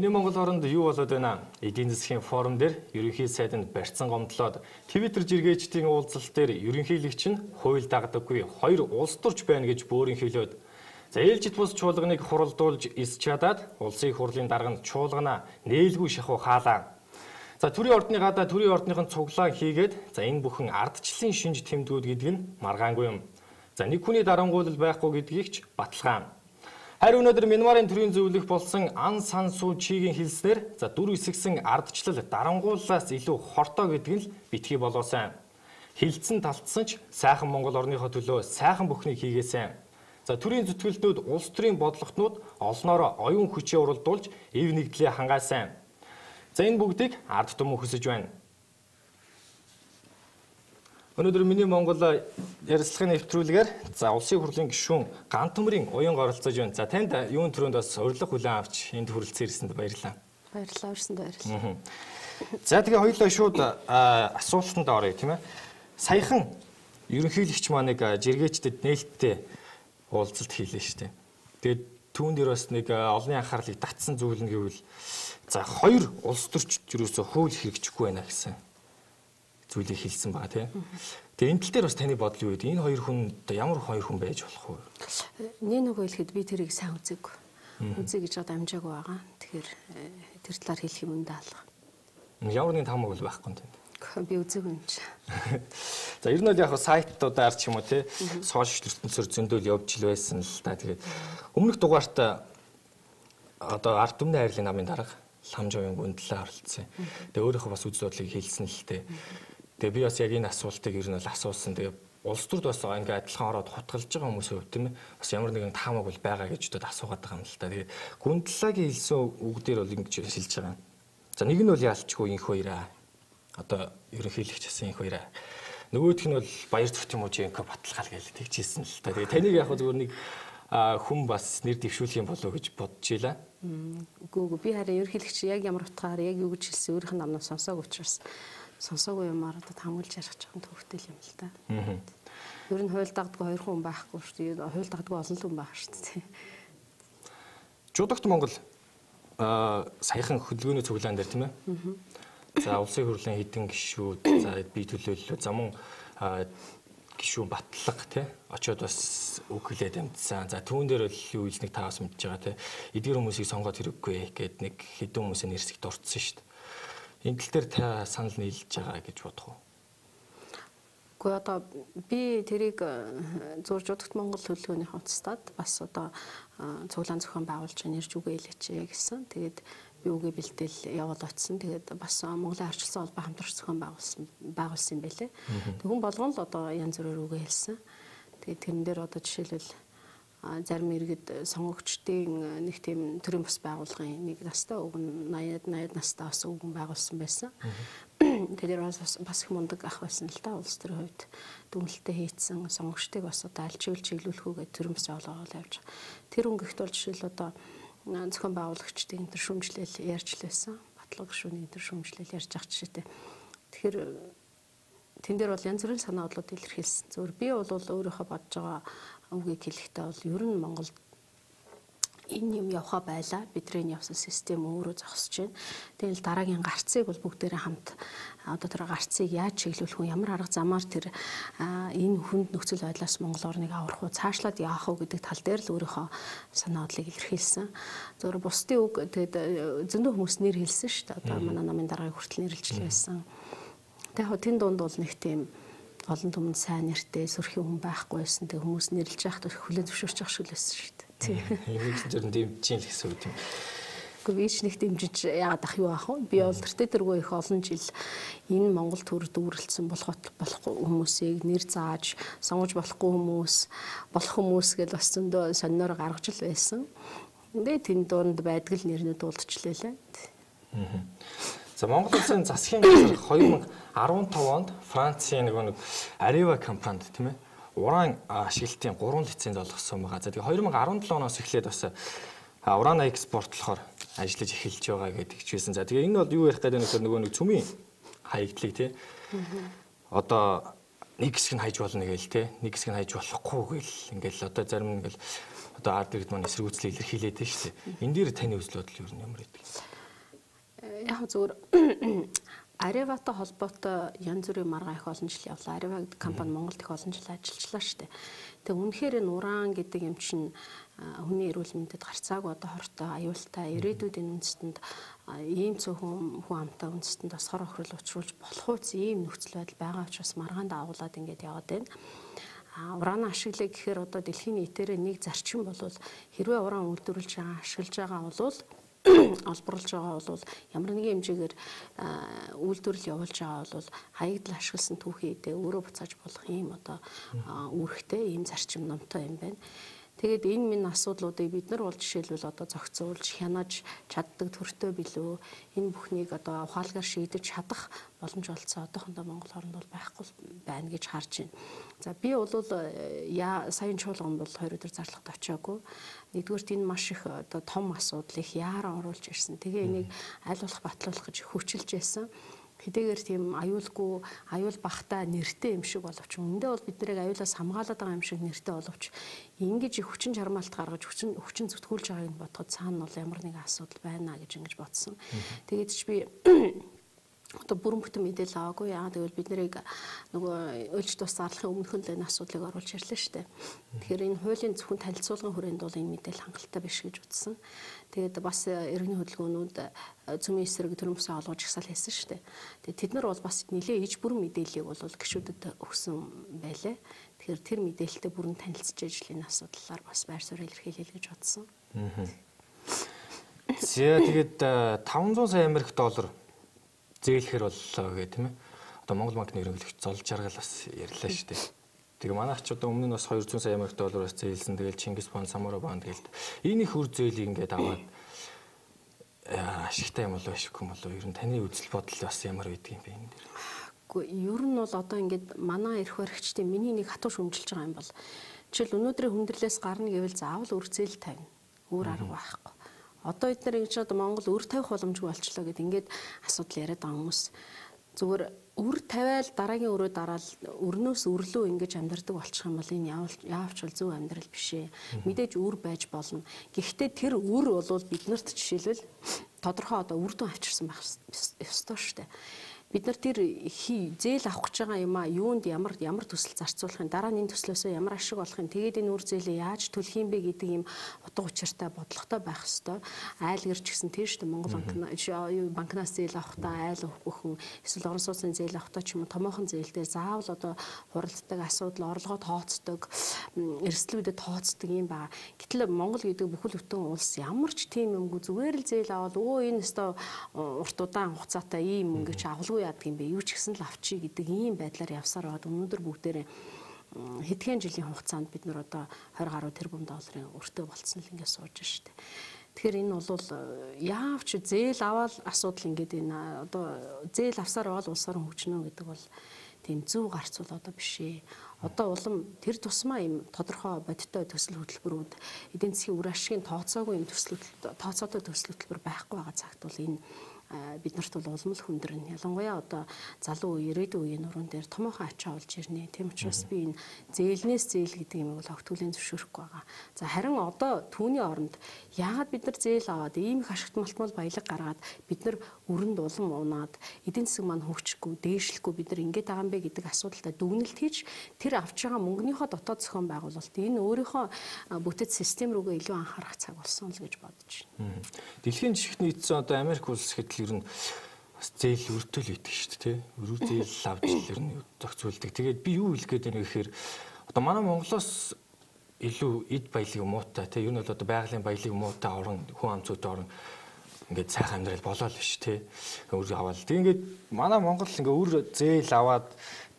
Миний Монгол оронд юу болоод байна? Эдийн засгийн форум дээр ерөнхий сайд нь барьцсан гомдлоод Twitter жиргээчдийн уулзалт дээр ерөнхийлөгч нь хууль дагдаггүй хоёр улс төрч байна гэж бөөрөнхийлөөд за ээлжит бус чуулганыг хуралдуулж эс чадаад улсын хурлын дарга нь чуулганаа нээлгүй шахуу хаалаа. За төрийн ордны гадаа төрийн ордныхон цуглаан хийгээд за энэ бүхэн ардчлалын шинж тэмдгүүд гэдэг нь маргаангүй юм. За нэг хүний дарангуйлал байхгүй гэдгийг ч баталгаа. Харин өнөөдөр Мянмарын төрийн зөвлөх болсон Ан Сан Суу Чигийн хэлснээр за дүр эсгсэн ардчлал дарангууллаас илүү хортой гэдэг нь л битгий болоосай. Хилцэн талтсан ч сайхан Монгол орныхоо төлөө сайхан бүхнийг хийгээсэн. За төрийн зүтгэлтнүүд улс төрийн бодлоготнууд олноороо оюун хүчээ уралдуулж эв нэгдлээ хангаасан. За энэ бүгдийг ард түмэн хүсэж байна. Өнөөдөр миний Монгол ярилцлагын нэвтрүүлгээр за улсын хурлын гишүүн Гантөмрийн уян оролцож байна. За танд юун түрүүнд бас урилга хүлээн авч энд хүрэлцэн ирсэнд баярлалаа. Баярлалаа, урьсанд баярлалаа. За тэгээ хоёулаа шууд асуултанд оръё, тийм ээ. Саяхан ерөнхийлөгч маань нэг жиргээчдэд нээлттэй уулзалт хийлээ шүү дээ. Тэгээд түүн дээр бас нэг олонний анхаарлыг татсан зүйл нь гэвэл за хоёр улс төрчд юусоо хууль хэрэгжихгүй байна гэсэн зүйлийг хэлсэн байгаа тийм. Тэгээ энэ тал дээр бас таны бодол юу вэ? Энэ хоёр хүн одоо ямар хоёр хүн байж болох вэ? Нэг нөгөө хэлэхэд би тэрийг сайн үзээгүй. Үзье гэж одоо амжаагүй байгаа. Тэгэхээр тэр талаар хэлэх юм өндөө алга. Ямар нэгэн таамаг бол байхгүй юм тийм. Би үзээгүй юм чи. За ер нь бол яг сайтуудаар ч юм уу тий сошиал ертөнцөөр зөндөл явж ил байсан л та. Тэгээд өмнөх дугаарт одоо ард түмний хайрлын намын дарга Ламж оюун гүндлээ оролцсон. Тэгээ өөрийнхөө бас үзэл бодлыг хэлсэн л дээ. Тэгээ би бас яг энэ асуултыг ер нь бол асуусан. Тэгээ улс төрд бас ингээ адилхан ороод хутгалж байгаа хүмүүсийн хувьд тийм ээ бас ямар нэгэн таамаг бол байгаа гэж бодоод асуугаад байгаа юм л та. Тэгээ Гүндлаагийн хэлсэн үг дээр бол ингэж хэлж байгаа юм. За нэг нь бол яалчгүй инх хоёраа. Одоо ерөнхийлөгч гэсэн инх хоёраа. Нөгөөх нь бол Баяр Зүртийн мужийн баталгаал гэж тэгж хэлсэн л та. Тэгээ таныг яг зөвхөн нэг хүн бас нэр дэвшүүлэх юм болов уу гэж бодож илаа. Үгүй би харин ерөнхийлөгч яг ямар утгаар яг юу гэж хэлсэн өөрийнх нь амнаас сонсоог учраас сонсоогүй юмар одоо таамаглаж ярих жоохон төвхтэй юм л та. Ер нь хууль дагдгүй хоёр хүн байхгүй шүү дээ. Хууль дагдгүй олон хүн байх шүү дээ. Жудагт Монгол саяхан хөдөлгөөний цуглаан дээр тийм ээ. За улсын хурлын хэдэн гишүүд за бие төлөөллөө. За мөн гишүүн батлага тий очоод бас үг хэлээд амтсан. За түүн дээр бол юу хэлснийг та бас мэдж байгаа тий. Эдгээр хүмүүсийг сонгоод хэрэггүй гэд нэг хэдэн хүмүүсийн нэрсэг дурдсан шүү дээ. Энэ тал дээр та санал нийлж байгаа гэж бодох уу? Үгүй одоо би тэрийг зур Жудагт Монгол хөдөлгөөний хувцастад бас одоо цуглаан зохион байгуулж нэрж үгээ хэлээч гэсэн. Тэгээд би үгээ бэлдээл яваад очсон. Тэгээд бас Монголын арчилсан холбоо хамтрагч зохион байгуулсан юм байлээ. Тэг хүн болгон л одоо янз бүрээр үгээ хэлсэн. Тэгээд тэрэн дээр одоо жишээлбэл зарим иргэд сонгогчдын нэг тийм төрийн бус байгууллагын нэг настай уг нь 80 настай бас үгэн байгуулсан байсан. Тэгэхээр бас их мундаг ах байсан л да улс төрийн хувьд дүгнэлтээ хийцэн сонгогчдыг бас одоо аль чиглэл чиглүүлэх үү гэдэг төрийн бус байгууллага явж байгаа. Тэр өнгөгт бол жишээл одоо зохион байгуулагчдын энэ төр шүүмжлэл ярьж л байсан. Баталгаа гишүүний энэ төр шүүмжлэл ярьж байгаа жишээтэй. Тэгэхээр тэн дээр бол янз бүрийн санаа бодлууд илэрхийлсэн. Зөвхөн би бол өөрийнхөө бодож байгаа үгийг хэлэхдээ бол ер нь Монголд энэ юм явхаа байлаа. Бидний явсан систем өөрөө зогсож байна. Тэгэл дараагийн гарцыг бол бүгдээрээ хамт одоо тэр гарцыг яаж чиглүүлэх вэ? Ямар арга замаар тэр энэ хүнд нөхцөл байдлаас Монгол орныг аврах уу, цаашлаад яах уу гэдэг тал дээр л өөрийнхөө санаа бодлыг илэрхийлсэн. Зөвхөн бусдын үг тэгээд зөндөө хүмүүс нэр хэлсэн шүү дээ. Одоо манай намын даргаыг хүртэл нэрлж л байсан. Тэг яг тэн дунд бол нэг тийм олон түмэнд сайн нэртэй сөрхий хүн байхгүй байсан. Тэг хүмүүс нэрлж яхад хүлээн зөвшөөрч явах шиг л байсан шүү дээ. Тийм. Юм дэмжиж л гэсэн үг тийм. Үгүй би ч нэг дэмжиж яагаад ах юу аах вэ? Би бол тэртээ тэргүй их олон жил энэ Монгол төр дүүрэлдсэн болохгүй хүмүүсийг нэр зааж сонгож болохгүй хүмүүс болох хүмүүс гэж бас зөндөө сониноор гаргаж л байсан. Тэгээ тэн дунд байдаг л нэрнүүд уулзчлээ лээ. За Монгол улсын засгийн газар 2015 онд Францын нэг Areva компанид тийм ээ уран ашиглалтын 3 лиценз олгосон байгаа. За тэгээ 2017 оноос эхлээд бас уран экспортлохоор ажиллаж эхэлж байгаа гэдэг ч байсан. За тэгээ энэ бол юу ярих гэдэг нь нөгөө нэг цөмийн хаягдлыг тий. Одоо нэг хэсэг нь хайж болно гээл тий. Нэг хэсэг нь хайж болохгүй гээл ингээл одоо зарим ингээл одоо ард иргэд маань эсэргүүцлээ илэрхийлээд байна шүү дээ. Энэ дээр таны үзэл бодол юу юм ямар гэдэг вэ? Яг зөвөр Ареватай холбоотой янз бүрийн маргаан их олон жил явлаа. Арева гэдэг компани Монголд их олон жил ажиллажлаа шүү дээ. Тэгээ үнэхээр энэ уран гэдэг юм чинь хүний эрүүл мэндэд гарцаагүй одоо хортой, аюултай, ирээдүйд энэ үндэстэнд ийм цөөхөн хүн амтай үндэстэнд бас хор хохирол учруулж болох үс ийм нөхцөл байдал байгаа учраас маргаанд агуулад ингээд яваад байна. Уран ашиглая гэхээр одоо дэлхийн нийтээрээ нэг зарчим бол хэрвээ уран үйлдвэрлэж байгаа, ашиглаж байгаа бол олборлож байгаа бол ямар нэгэн хэмжээгээр үйлдвэрлэл явуулж байгаа бол хаягдл ашигласан түүхий эдээ өөрөө буцааж болох ийм одоо үүрэгтэй ийм зарчим номтой юм байна. Тэгээд энэ минь асуудлуудыг бид нар бол жишээлбэл одоо зохицуулж, хянаж чаддаг төртөө билүү, энэ бүхнийг одоо ухаалгаар шийдэж чадах боломж олцсон одоохондоо Монгол оронд бол байхгүй байна гэж харж байна. За би бол саяын чуулган бол 2 өдөр зарлагт очиагүй. Нэгдүгээрт энэ маш их одоо том асуудал их яаран оруулж ирсэн. Тэгээ энийг аль болох батлуулах гэж хүчилж байсан. Хэдийгээр тийм аюулгүй, аюул багтай нэртэй юм шиг боловч үүндээ бол бид нарыг аюулаас хамгаалаад байгаа юм шиг нэртэй боловч ингэж их хүчин чармаалт гаргаж хүчин зүтгүүлж байгааг нь бодоход цаана бол ямар нэгэн асуудал байна гэж ингэж бодсон. Тэгээд ч би одоо бүрэн бүтэн мэдээлэл аваагүй. Яагаад гэвэл бид нарыг нөгөө өлж тус зарлахын өмнөхөн л энэ асуудлыг оруулж ирлээ шүү дээ. Тэгэхээр энэ хуулийн зөвхөн танилцуулгын хүрээнд бол энэ мэдээлэл хангалттай биш гэж үзсэн. Тэгээд бас иргэний хөдөлгөөнүүд цөмийн эсрэг төрийн бүсээ олгож жагсаал хийсэн шүү дээ. Тэгээд тэд нар бол бас нэлээ иж бүрэн мэдээллийг бол гишүүдэд өгсөн байлээ. Тэгэхээр тэр мэдээлэлтэй бүрэн танилцж ижил энэ асуудлаар бас байр суурь илэрхийлье гэж бодсон. За тэгээд 500 сая Америк доллар зээлэхэр боллоо гэх тийм ээ. Одоо Монгол банкны ерөнхийлөгч Зол Жаргал бас ярьлаа шүү дээ. Тэгээ манайх ч одоо өмнө нь бас 200 сая Америк доллараас зээлсэн. Тэгэл Чингис банд, Самура банд гэлд. Энэ их үр зээлийг ингээд аваад ашигтай юм болов ашиггүй юм болов? Ер нь таны үзэл бодол бас ямар байдаг юм бэ энэ дээр? Үгүй ер нь бол одоо ингээд манай эрх баригчдын миний нэг хатуу шүмжилж байгаа юм бол жишээл өнөөдрийн хүндрэлээс гарна гэвэл заавал үр зээл тавина. Өөр арга байхгүй. Одоо эдгээр ингэж одоо Монгол үр тавих боломжгүй болчлоо гэд ингээд асуудал яриад байгаа хүмүүс зүгээр үр тавиал дараагийн өрөө дараал өрнөөс өрлөө ингэж амьдардаг болчих юм бол энэ яавч бол зөв амьдрал биш ээ. Мэдээж үр байж болно. Гэхдээ тэр үр бол биднэрт жишээлбэл тодорхой одоо үр дүн авчирсан байх ёстой шүү дээ. Бид нар тэр зээл авах гэж байгаа юм а юунд ямар ямар төсөл зарцуулах юм, дараа нь энэ төслөөсөө ямар ашиг олох юм, тэгээд энэ үр зээлээ яаж төлөх юм бэ гэдэг юм утга учиртай бодлоготой байх ёстой. Айл гэрч гэсэн тийм шүү дээ. Монгол банкнаас зээл авахдаа айл бүхэн эсвэл орон сууцны зээл авахдаа ч юм уу томоохон зээл дээр заавал одоо хуралддаг асуудал, орлогоо тооцдог, эрсдлүүдэд тооцдог юм байна. Гэтэл Монгол гэдэг бүхэл бүтэн улс ямар ч тийм юмгүй зүгээр л зээл аваад өө энэ өстой урт удаан хугацаатай ийм мөнгө чи авалгүй яадаг юм бэ? Юу ч гэсэн л авчий гэдэг ийм байдлаар явсаар байгаад өнөөдөр бүгдээрээ хэдхэн жилийн хугацаанд бид нар одоо 20 гаруй тэрбум долларын өртөө болцсон л ингээд сууж штэ. Тэгэхээр энэ бол яавч зээл аваад асуудал ингээд энэ одоо зээл авсаар байгаад улс орон хөгжнө гэдэг бол тийм зөв гарцуул одоо биш ээ. Одоо улам тэр тусмаа ийм тодорхой бодиттой төсөл хөтөлбөрүүд эдийн засгийн үр ашигын тооцоогүй юм төсөл тооцоотой төсөл хөтөлбөр байхгүй байгаа цагт бол энэ бид нарт бол улам л хүндрэн. Ялангуяа одоо залуу үе, ирээдүйн үеийн нуруунд дээр томоохон ачаа болж ирнэ. Тийм учраас би энэ зээлнээс зээл гэдэг юм бол огт хүлээн зөвшөөрөхгүй байгаа. За харин одоо түүний оронд яагаад бид нар зээл аваад ийм их ашигт малтмал баялаг гаргаад бид нар өрөнд улам унаад эдийн засаг маань хөгжихгүй, дээшлэхгүй бид нар ингэж байгаа юм бэ гэдэг асуудалтай дүгнэлт хийж тэр авч байгаа мөнгөнийхөө дотоод зохион байгуулалт энэ өөрийнхөө бүтэц систем рүүгээ илүү анхаарах цаг болсон л гэж бодож байна. Дэлхийн жишгт нийцсэн одоо Америк улс гэтэл ер нь бас зээл өртөл өгдөг шүү дээ, тий. Өрөө зээл авч ер нь зохицуулдаг. Тэгээд би юу хэлэх гээд байна гэхээр одоо манай Монголоос илүү эд баялаг муутай, тий. Ер нь бол одоо байгалийн баялаг муутай орон, хүн ам зүйтэй орон ингээд сайхан амьдрал болоо л биш, тий. Өр аваад. Тэг ингээд манай Монгол ингээд өр зээл аваад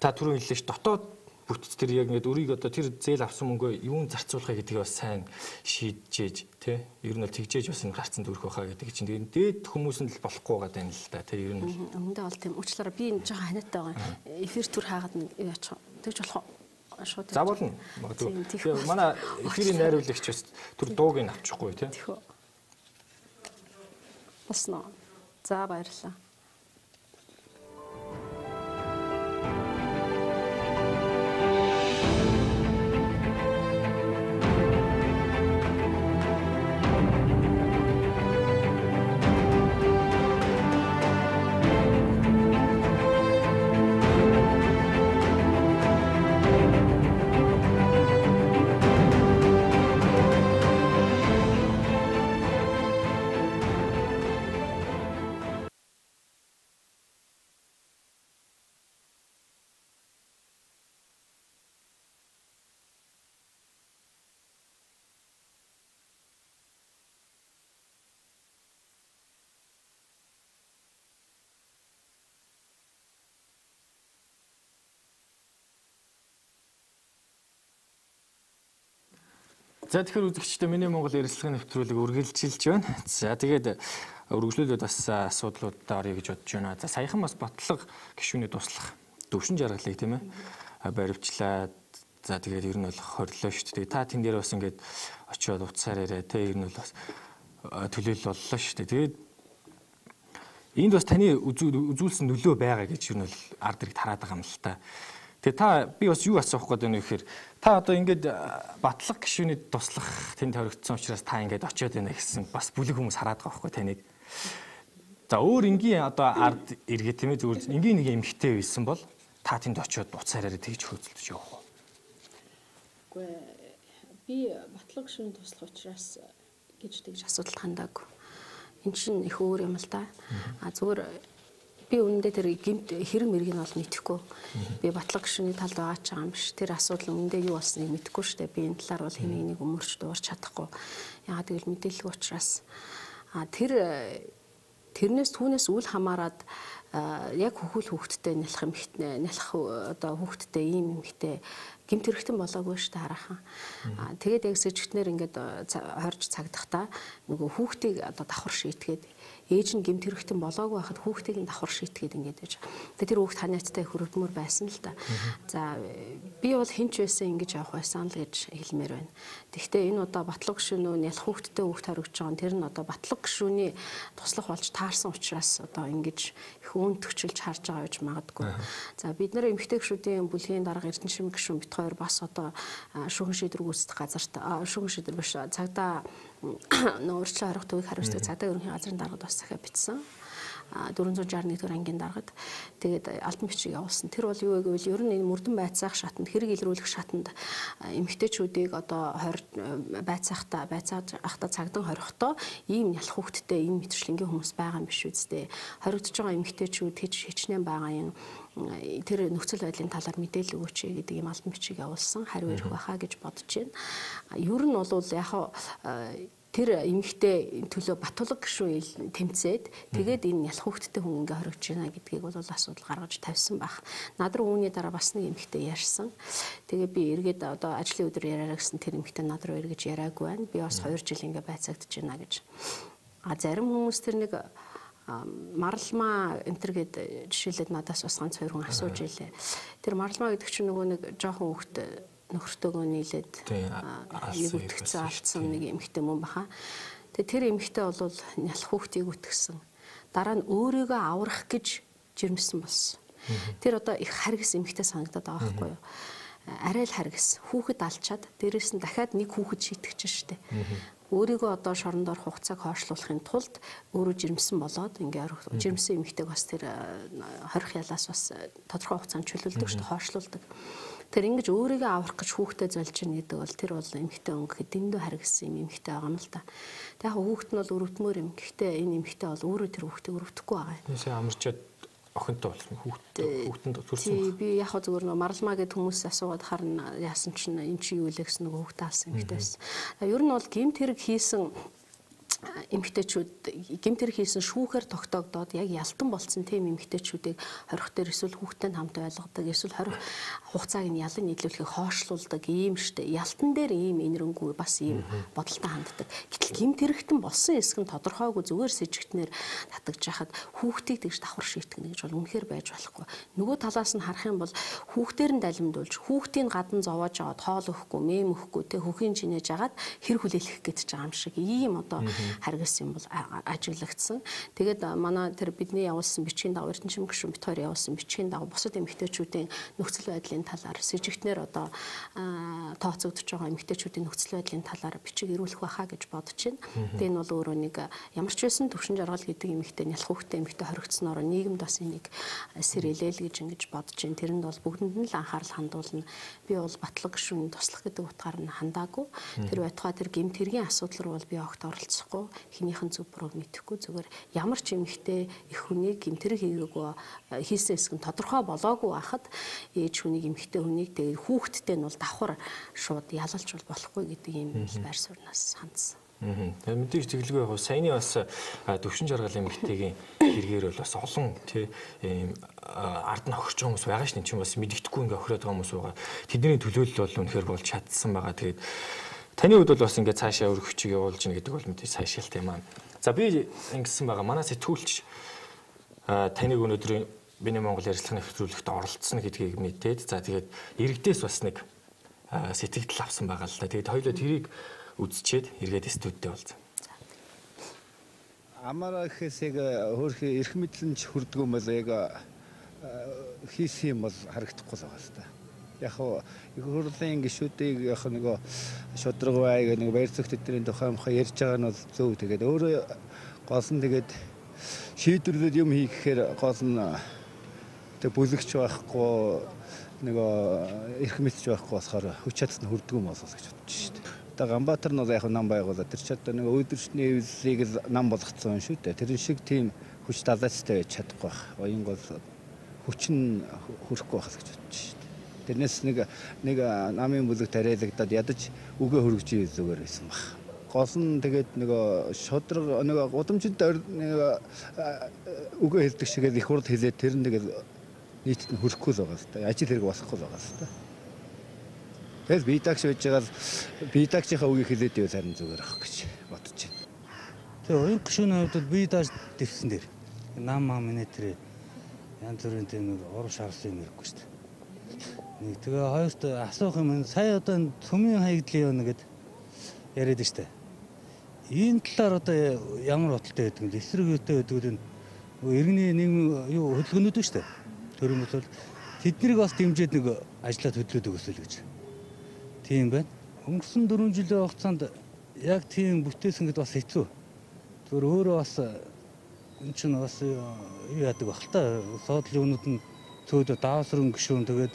та түрүүн хэллээ ш дотоод бүтц тэр яг ингээд өрийг одоо тэр зээл авсан мөнгөө юун зарцуулахыг гэдгийг бас сайн шийджээж тий. Ер нь бол тэгжээж бас энэ гарцсан дүүрэх байхаа гэдэг чинь тэгээд дээд хүмүүс нь л болохгүй байгаа даа л да тий. Ер нь өмнөдөө бол тийм уучлаарай би энэ жоохон ханиатай байгаа. Эфир төр хаагаад нэг юу яачих. Тэгж болох уу? Шууд. За болно. Магадгүй. Манай эфирийн найруулагч бас түр дууг нь авчихгүй тий. Тэхүү. Болсноо. За баярлалаа. За тэгэхээр үзэгчдээ Миний Монгол ярилцлагын нэвтрүүлэг үргэлжилж байна. За тэгээд үргэлжлүүлээд бас асуудлуудад оръё гэж бодож байна. За саяхан бас Батлага гишүүний туслах Төвшин Жаргалыг тийм баривчлаа. За тэгээд ер нь бол хорлоо шүү дээ. Та тэн дээр бас ингээд очиод уцаар яриа те ер нь бол бас төлөөлөл боллоо шүү дээ. Тэгээд энд бас таны үзүүлсэн нөлөө байгаа гэж ер нь бол ард иргэд хараад байгаа юм л та. Тэгээ та би бас юу асуух гээд байна вэ гэхээр та одоо ингээд Батлага гишүүний туслах тэнд хоригдсон учраас та ингээд очиод байна гэсэн бас бүлэг хүмүүс хараад байгаа байхгүй таныг. За өөр энгийн одоо ард иргэд тийм зүгээр энгийн нэг эмэгтэй байсан бол та тэнд очиод уцаар яриа тэгж хөөцөлдөж явах уу? Үгүй би Батлага гишүүний туслах учраас гэж тэгж асуудал хандаагүй. Энд чинь их өөр юм л да. А зүгээр би үнэндээ тэр гэмт хэрэг мэргийг нь бол мэдэхгүй. Би Батлага гишүүний талд байгаа ч юм биш. Тэр асуудал үнэндээ юу болсныг мэдэхгүй шүү дээ. Би энэ талаар бол хэмээн нэг өмөрч дуурч чадахгүй. Яагаад гэвэл мэдээлэл учраас. А тэрнээс түүнээс үл хамааран яг хөхөл хүүхэдтэй нялх эмэгтэй нялх одоо хүүхэдтэй ийм эмэгтэй гэмт хэрэгтэн болоогүй шүү дээ хараахан. Тэгээд яг сэжигтнэр ингээд хорж цагдахдаа нөгөө хүүхдийг одоо давхар шийтгээд ээж нь гэмт хэрэгтэн болоогүй байхад хүүхдийг нь давхар шийтгээд ингээд байж. Тэгээд тэр хүүхд ханиадтай хөрөвдмөр байсан л да. За би бол хинч байсан ингэж явах байсан л гэж хэлмээр байна. Тэгэхдээ энэ удаа Батлага гишүүнөө нялх хүүхдтэй хүүхд хоригдож байгаа нь тэр нь одоо Батлага гишүүний туслах болж таарсан учраас одоо ингэж их өнтгчилж харж байгаа гэж магадгүй. За бид нар эмэгтэй гишүүдийн бүлгийн дарга Эрдэнэшим гишүүн бит хоёр бас одоо шүүхэн шийдвэр гүйцэтгэх газарт шүүхэн шийдвэр биш цагдаа нөө урьдчилан хорих төвийг хариуцдаг цагдаа ерөнхий газрын даргад бас захиа бичсэн. 461 дэх ангийн даргад тэгээд албан бичиг явуулсан. Тэр бол юу вэ гэвэл ер нь энэ мөрдөн байцаах шатанд хэрэг илрүүлэх шатанд эмэгтэйчүүдийг одоо байцаахта байцаахта цагдан хорихдоо ийм нялх хүүхэдтэй ийм мэтчлэнгийн хүмүүс байгаа юм биш үсттэй. Хоригдож байгаа эмэгтэйчүүд хичнээн байгаа юм тэр нөхцөл байдлын талаар мэдээлэл өгөөч гэдэг ийм албан бичиг явуулсан. Хариу ирэх байхаа гэж бодож байна. Ер нь бол яг тэр эмэгтэй төлөө Батулга гишүүн тэмцээд тэгээд энэ нялх хүүхэдтэй хүн ингээ хоригдож байна гэдгийг бол асуудал гаргаж тавьсан байх. Над руу үүний дараа бас нэг эмэгтэй ярьсан. Тэгээ би эргээд одоо ажлын өдөр яриараа гэсэн тэр эмэгтэй над руу эргэж яриаггүй байна. Би бас 2 жил ингээ байцаагдаж байна гэж. А зарим хүмүүс тэр нэг маралмаа энтер гээд жишээлээд надаас бас ганц хоёр хүн асууж илээ. Тэр маралмаа гэдэг чинь нөгөө нэг жоохон хүүхэд нөхөртөөгөө нийлээд үтгэцэн алдсан нэг эмэгтэй мөн баха. Тэгээ тэр эмэгтэй бол нялх хүүхдийг үтгсэн. Дараа нь өөрийгөө аврах гэж жирэмсэн болсон. Тэр одоо их харгас эмэгтэй санагдаад байгаа байхгүй юу? Арай л харгас. Хүүхэд алчаад дээрээс нь дахиад нэг хүүхэд шийтгэж штэ. Өөрийгөө одоо шоронд орох хугацааг хойшлуулахын тулд өөрөө жирэмсэн болоод ингээ жирэмсэн эмэгтэйг бас тэр хорих ялаас бас тодорхой хугацаанд чөлөөлдөг шүү дээ, хойшлуулдаг. Тэр ингэж өөрийгөө аврах гэж хүүхдээ зольж гин гэдэг бол тэр бол эмэгтэй өнгө дэндүү харгасан юм эмэгтэй байгаа юм л та. Тэг яг хүүхэд нь бол өрөвдмөр юм. Гэхдээ энэ эмэгтэй бол өөрөө тэр хүүхдийг өрөвдөхгүй байгаа юм. Нээсээ амарчаад охинтой болсон хүүхдэнд төрсөн. Тий, би яг зүгээр нөө маралмаа гэд хүмүүс асуугаад харна яасан чинь эн чи юу лээ гэсэн нөгөө хүүхдээ алсан эмэгтэй байсан. Ер нь бол гэмт хэрэг хийсэн эмэгтэйчүүд гэмт хэрэг хийсэн шүүхээр тогтоогдоод яг ялтан болцсон тийм эмэгтэйчүүдийг хорих дээр эсвэл хүүхдтэй хамт ойлгодог эсвэл хорих хугацааг нь ялан нийлүүлэхийг хойшлуулдаг ийм штэ. Ялтан дээр ийм инэрэнгүй бас ийм бодолтой ханддаг. Гэтэл гэмт хэрэгтэн болсон хэсэг нь тодорхойгүй зүгээр сэжигтнэр татагж яхад хүүхдийг тэгж давхар шийтгэнэ гэж бол үнэхээр байж болохгүй. Нөгөө талаас нь харах юм бол хүүхдээр нь далимдуулж хүүхдийн гадна зовоож аваад хоол өгөхгүй, мэм өгөхгүй тэ хөхийн чинээж агаад хэр хүлээлгэх гэж байгаа юм шиг ийм одоо харгас юм бол ажиглагдсан. Тэгээд манай тэр бидний явуулсан бичгийн дагуу Эрдэнэшим гишүүн бит хоёр явуулсан бичгийн дагуу бусад эмэгтэйчүүдийн нөхцөл байдлын талаар сэжигтнэр одоо тооцогдож байгаа эмэгтэйчүүдийн нөхцөл байдлын талаар бичиг ирүүлэх байхаа гэж бодож байна. Тэгээд энэ бол өөрөө нэг ямар ч байсан Төвшин Жаргал гэдэг эмэгтэй нялх хүүхдтэй эмэгтэй хоригдсоноор нийгэмд бас энийг сэрэлээл гэж ингэж бодож байна. Тэрэнд бол бүгдэнд нь л анхаарал хандуулна. Би бол Батлага гишүүний туслах гэдэг утгаар нь хандаагүй. Тэр байтугай тэр гэмт хэргийн асуудал руу бол би огт оролцохгүй. Хинийхэн зөв бурууг мэдэхгүй зүгээр ямар ч эмэгтэй эх хүнийг гэмт хэрэг хийгээгүй хийсэн хэсэг нь тодорхой болоогүй байхад ээж хүнийг эмэгтэй хүнийг тэгээд хүүхэдтэй нь бол давхар шууд ялалж бол болохгүй гэдэг ийм байр сууриас хандсан. Тэгээд мэдээж тэглэгүй яг саяны бас Төвшин Жаргал эмэгтэйгийн хэрэгээр бол бас олон тий ийм ард нь хохирч байгаа хүмүүс байгаа шин чинь бас мэддэхгүй ингээ хохироод байгаа хүмүүс байгаа. Тэдний төлөөлөл бол үнэхээр болж чадсан байгаа. Тэгээд Таны хувьд бол бас ингээд цаашаа өргөх хүчийг явуулж гин гэдэг бол мэдээж сайшаалт юм аа. За би ингэсэн байгаа. Манай сэтгүүлч таныг өнөөдөр Миний Монгол ярилцлагын нэвтрүүлэгт оролцсон гэдгийг мэдээд за тэгээд иргэдээс бас нэг сэтгэгдэл авсан байгаа л да. Тэгээд хоёулаа тэрийг үзчихэд эргээд студидтэй болцсон. Амаараа гэхээс яг хөөрхий эрх мэдэл нь ч хүрдгүү юм бол яг хийсэн юм бол харагдахгүй л байгаа л та. Яг хөө их хурлын гишүүдийг яг нөгөө шудраг бай нэг баяр зүгт эдний тухай мхаа ярьж байгаа нь бол зөв. Тэгээд өөрөө гол нь тэгээд шийдвэрлэл юм хийхээр гол нь тэг бүлэгч байхгүй нөгөө эрх мэдч байхгүй болохоор хүч чадал нь хүрдгүү юм болов гэж бодож шүү дээ. Одоо Ганбаатар нь бол яг нам байгуулаад тэр ч одоо нэг өдөрчний эвлэлийг л нам болгоцсон шүү дээ. Тэр шиг тийм хүч далайцтай байж чадахгүй байх. Оюун гол хүч нь хүрэхгүй байх гэж бодож шүү дээ. Тэрнээс нэг намын бүлэг тариалагдаад ядаж үгээ хөргөж ивэл зүгээр байсан баг. Гол нь тэгээд нөгөө шудраг нөгөө гудамжинд нэг үгээ хэлдэг шигээр их хурл хэлээд тэр нь тэгээд нийтэд нь хүрэхгүй л байгаа л та. Ажил хэрэг болохгүй л байгаа л та. Тэгэл бие даагч байж байгаа л бие даагчийнхаа үгийг хэлээд ивэл харин зүгээр ах гэж бодож байна. Тэгээ уян гишүүний хувьд бол бие дааж дэвсэн дээр нам ам энэ тэр янз бүрийн тийм нэг урам шаарсан юм хэрэггүй шүү дээ. Нэг тэгээ хоёрт асуух юм сая одоо энэ цөмийн хаягдлын юм нэгэд яриад шүү дээ. Энэ талаар одоо ямар бодолтой байдаг юм бэ? Эсрэг юутай байдаг вэ? Иргэний нийгмийн юу хөдөлгөөнүүд шүү дээ. Төрийн бол тэднийг бас дэмжиж нэг ажиллаад хөдлөөд өгсөл гэж. Тийм байна. Өнгөрсөн 4 жилийн хугацаанд яг тийм бүтээсэн гэд бас хэцүү. Зүгээр өөрөө бас энэ чинь бас юу яадаг баг л та. Соодлын юмнууд нь цөөдөө даавсрын гишүүн тэгээд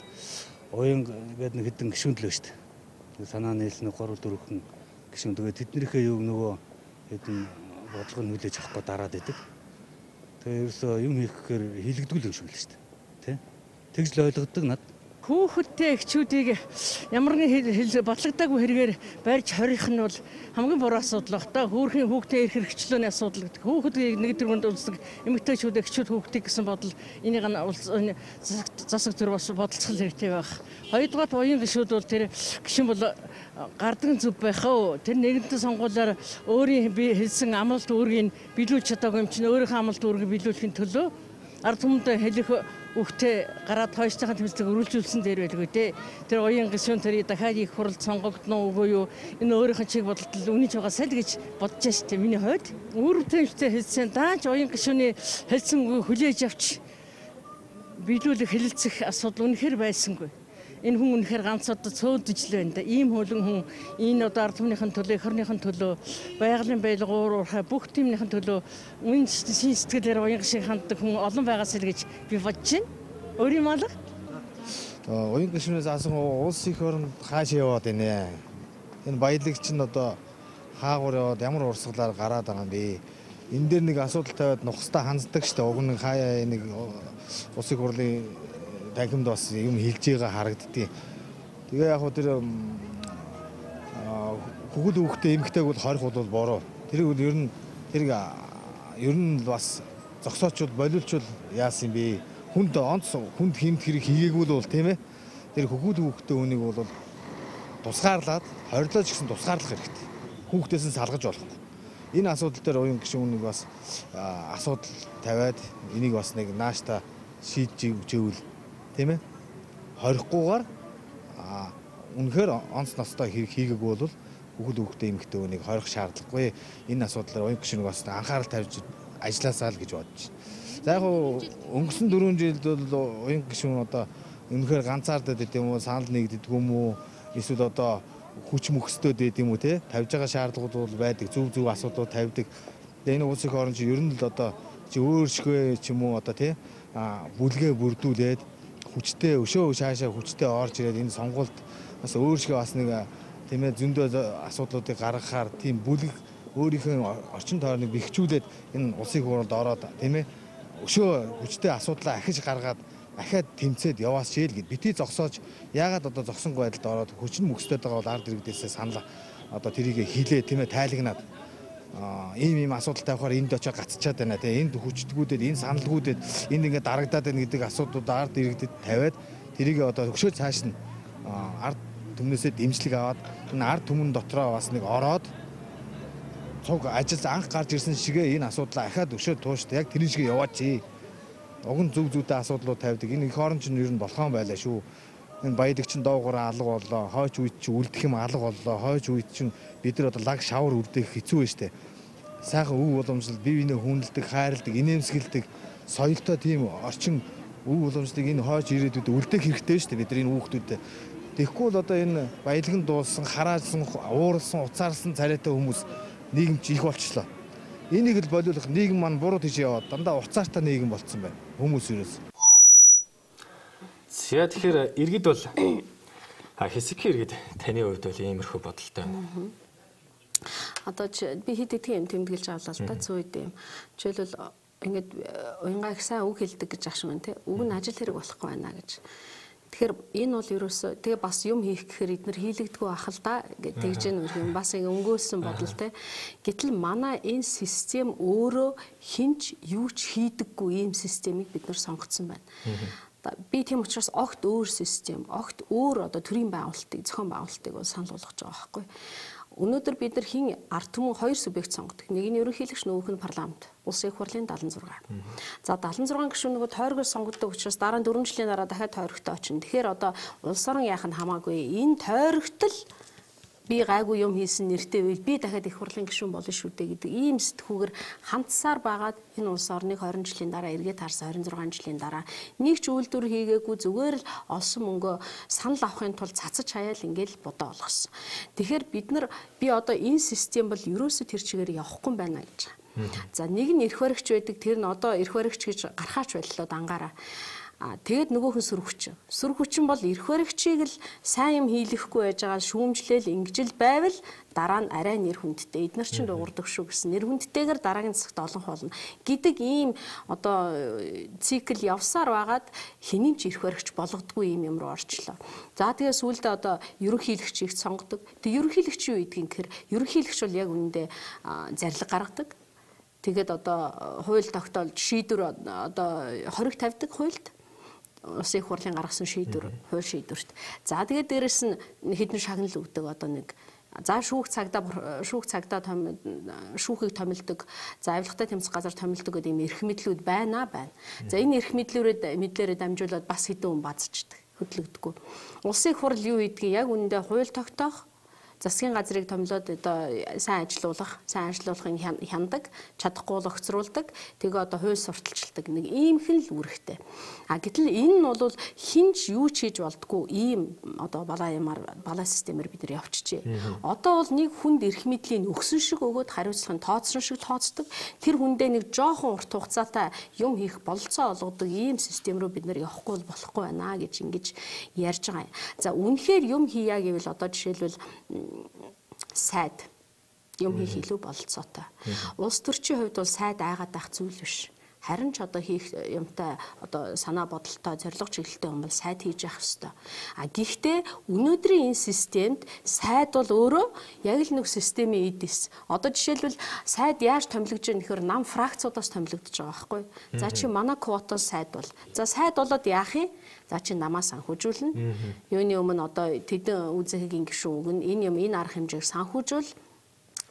уян гэдэг нэг хэдэн гишүүн л байна шүү дээ. Санаа нийлсэн 3 4 хүн гишүүн тэгээд тэднийхээ юг нөгөө хэдэн бодлого нь хүлээж авахгүй дараад идэг. Тэгээд ерөөсөө юм хийх гэхээр хийлэгдгүй л юм шиг л шүү дээ. Тэ? Тэгж л ойлгодог над. Хүүхэдтэй эхчүүдийг ямар нэгэн бодлогдаагүй хэрэгээр барьж хорих нь бол хамгийн буруу асуудал баг та. Хүүхэн хүүхдээ эрх хэрэгчлөөний асуудал гэдэг. Хүүхэдийг нэг дөрвөнд үлсдэг эмэгтэйчүүд эхчүүд хүүхдийг гэсэн бодол энийг нь засаг төр бас бодолцох хэрэгтэй байх. Хоёрдугаар уян гишүүд бол тэр гишүүн бол гардаг зүв байх оо. Тэр нэгэнтэн сонгуулиар өөрийн би хэлсэн амлалт үүргийг биелүүлж чадаагүй юм чинь өөрийнхөө амлалт үүргийг биелүүлэхийн төлөө ард түмэндээ хэлэх үгтэй гараад хойштойхон тэмцэлэг өрүүлжүүлсэн дээр байлгүй дээ. Тэр уян гишүүн тэрийг дахиад их хуралд сонгогдно үгүй юу? Энэ өөрийнх нь чиг бодолд үнэж байгаа сал гэж бодож штэ миний хувьд. Үр бүтээмжтэй хэлсэн даанч уян гишүүний хэлсэн үгийг хүлээж авч биелүүлэх хэлэлцэх асуудал үнэхээр байсангүй. Энэ хүн үнэхээр ганц одоо цөөдөж л байна да. Ийм хөлөн хүн энэ одоо ард түмнийхэн төлөө, эх орныхын төлөө, байгалийн баялаг уур уурхай бүх тиймнийхэн төлөө үн шин сэтгэлээр уян гишүүн ханддаг хүн олон байгаасай л гэж би бодож байна. Өөрийн малга. Уян гишүүнээс асан улс их оронд хаашаа яваад байна. Энэ баялаг чинь одоо хаагур яваад ямар урсгалаар гараад байгаа юм бэ? Энэ дээр нэг асуудал тавиад нухастаа ханддаг штэ. Уг нь хаяа нэг улс их хурлын танхимд бас юм хэлж байгаа харагддгийг. Тэгээ яг хөө тэр хөгөл хүүхдээ эмэгтэйг бол хорих бол буруу. Тэрийг бол ер нь тэрийг ер нь бас зогсоочвол болиулчвал яасан юм бэ? Хүнд онц хүнд хэмт хэрэг хийгээгүй л бол тийм ээ. Тэр хөгөл хүүхдээ үнийг бол тусгаарлаад хорлооч гэсэн тусгаарлах хэрэгтэй. Хүүхдээс нь салгаж болохгүй. Энэ асуудал дээр уян гишүүн үнийг бас асуудал тавиад энийг бас нэг наашта шийдэж өгчөөл тийм ээ. Хорихгүйгээр үнэхээр онц ностой хэрэг хийгээгүй бол хөгөл хүүхдээ эмэгтэй үнийг хорих шаардлагагүй. Энэ асуудлаар уян гишүүнийг бас анхаарал тавьж ажилласаа л гэж бодож байна. За яг өнгөрсөн 4 жилд бол уян гишүүн одоо үнэхээр ганцаардаад байд юм уу, санал нэгддэг юм уу, эсвэл одоо хүч мөхсдөд байд юм уу те. Тавьж байгаа шаардлагууд бол байдаг, зөв зөв асуудлууд тавьдаг. Тэгээ энэ улс их орон чи ер нь л одоо чи өөршгөө ч юм уу одоо те бүлгээ бүрдүүлээд хүчтэй өшөө шаашаа хүчтэй орж ирээд энэ сонгуульд бас өөршгөө бас нэг тийм ээ зөндөө асуудлуудыг гаргахаар тийм бүлэг өөрийнхөө орчин тойрныг бэхжүүлээд энэ улсын хурлд ороод тийм ээ өшөө хүчтэй асуудлаа ахиж гаргаад ахиад тэмцээд яваас шээл гэд бити зогсоож яагаад одоо зогсонгүй байдалд ороод хүчин мөхсдөд байгаа бол ард иргэдээсээ санал одоо тэрийг хилээ тийм ээ тайлагнаад ийм ийм асуудал тавихаар энд очиж гацчаад байна тийм энд хүчдгүүдэд энэ саналгүйдэд энд ингээд дарагдаад байна гэдэг асуудлууд ард иргэдэд тавиад тэрийг одоо өшөө цааш нь ард түмнээсээ дэмжлэг аваад энэ ард түмэн дотроо бас нэг ороод цуг ажил анх гарч ирсэн шигээ энэ асуудлаа ахаад өшөө тууштай яг тэрэн шигээ яваач. Уг нь зүг зүйтэй асуудлууд тавьдаг. Энэ их орон чинь ер нь болохон байлаа шүү. Энэ баядаг чинь доогоор алга боллоо. Хойч үед чинь үлдэх юм алга боллоо. Хойч үед чинь бид нар одоо лаг шавар үрдэх хэцүү байж тээ. Сайхан өв уламжлал бие биенээ хүндэлдэг, хайрладаг, инээмсэгэлдэг соёлтой тийм орчин өв уламжлалыг энэ хойч ирээдүйд үлдэх хэрэгтэй шүү дээ. Бид нар энэ хүүхдүүдэд. Тэгэхгүй бол одоо энэ баялаг нь дуусан, хараажсан, ууралсан, уцаарсан царайтай хүмүүс нийгэм чи их болчлоо. Энийг л болиулах нийгэм маань буруу тийш яваад дандаа уцаартай нийгэм болцсон байна. Хүмүүс ерөөс. За тэгэхээр иргэд бол хэсэгхэн иргэд таны хувьд бол иймэрхүү бодолтой байна. Одоо би хэд хэдэн юм тэмдэглэж авлаа л да зүйд юм. Жишээлбэл ингээд уянгаа их сайн үг хэлдэг гэж ах шиг байна те. Үг нь ажил хэрэг болохгүй байна гэж. Тэгэхээр энэ бол ерөөсөө тэгээ бас юм хийх гэхээр эднэр хийлэгдэггүй ах л да гэж тэгж гэн юм бас ингэ өнгөөсөн бодол те. Гэтэл манай энэ систем өөрөө хинч юу ч хийдэггүй ийм системийг бид нар сонгоцсон байна. Би тийм учраас огт өөр систем, огт өөр одоо төрийн байгуулалтыг, зохион байгуулалтыг бол санал болгож байгаа байхгүй. Өнөөдөр бид нар хин ард түмэн хоёр субъект сонгодог. Нэг нь ерөнхийлөгч, нөгөөх нь парламент. Улсын их хурлын 76. За 76 гишүүн нөгөө тойргоор сонгогддог учраас дараа нь 4 жилийн дараа дахиад тойрогтой очино. Тэгэхээр одоо улс орон яах нь хамаагүй. Энэ тойрогтол би гайгүй юм хийсэн нэртэй байвал би дахиад их хурлын гишүүн болно шүү дээ гэдэг ийм сэтгүүгээр хандсаар байгаад энэ улс орныг 20 жилийн дараа эргээд харсан 26 жилийн дараа нэг ч үйлдвэр хийгээгүй зүгээр л олсон мөнгөө санал авахын тулд цацаж хаяал ингээл бодоо олгосон. Тэгэхээр бид нар би одоо энэ систем бол ерөөсөө тэр чигээр явахгүй байна гэж. За нэг нь эрх баригч байдаг, тэр нь одоо эрх баригч гэж гарахаач боллоо дангаараа. Тэгээд нөгөөх нь сүр хүчин. Сүр хүчин бол эрх баригчийг л сайн юм хийлэхгүй байж байгаа шүүмжлээл ингэж л байвал дараа нь арай нэр хүндтэй эднэр чинь дуурдаг шүү гэсэн нэр хүндтэйгээр дараагийн засагт олонх болно гэдэг ийм одоо цикл явсаар байгаад хэний ч эрх баригч болгодгүй ийм юм руу орчлоо. За тэгээ сүүлдээ одоо ерөнхийлөгчийг сонгодог. Тэгээ ерөнхийлөгч юу гэдгийг гэхээр ерөнхийлөгч бол яг үүндээ зарлиг гаргадаг. Тэгээд одоо хууль тогтоол шийдвэр одоо хориг тавьдаг хуульд Улсын их хурлын гаргасан шийдвэр, хууль шийдвэрт. За тэгээд дээрэс нь хэдэн шагнал өгдөг одоо нэг. За шүүх цагдаа шүүхийг томилдог, за авилгатай тэмцэх газар томилдог гэдэг ийм эрх мэдлүүд байна байна. За энэ эрх мэдлээрээ дамжуулаад бас хэдэн хүн базчдаг, хөдлөгдөггүй. Улсын их хурл юу хийдгийг яг үүндээ хууль тогтоох, засгийн газрыг томилоод одоо сайн ажилуулах, сайн ажилуулахын хяндаг, чадахгүй бол огцруулдаг, тэгээ одоо хууль сурталчилдаг нэг иймхэн л үүрэгтэй. А гэтэл энэ нь бол хинч юу ч хийж болдгоо ийм одоо балаа ямаар балаа системээр бид нар явчихжээ. Одоо бол нэг хүнд эрх мэдлийг өгсөн шиг өгөөд хариуцлага нь тооцсон шиг тооцдог. Тэр хүндээ нэг жоохон урт хугацаатай юм хийх бололцоо олгодог ийм систем рүү бид нар явахгүй бол болохгүй байна гэж ингэж ярьж байгаа юм. За үнэхээр юм хийя гэвэл одоо жишээлбэл сайд юм хийх илүү бололцоотой. Улс төрчийн хувьд бол сайд айгаад байх зүйл биш. Харин ч одоо хийх юмтай одоо санаа бодолтой зорилго чиглэлтэй хүн бол сайд хийж явах ёстой. А гэхдээ өнөөдрийн энэ системд сайд бол өөрөө яг л нэг системийн эд эс. Одоо жишээлбэл сайд яаж томилогдож байгаа нөхөр нам фракцуудаас томилогдож байгаа байхгүй. За чи манай квотоос сайд бол. За сайд болоод яах юм? За чи намаа санхүүжүүлнэ. Юуны өмнө одоо тэдэн үзэхэгийн гишүүн өгнө. Энэ юм энэ арга хэмжээг санхүүжүүл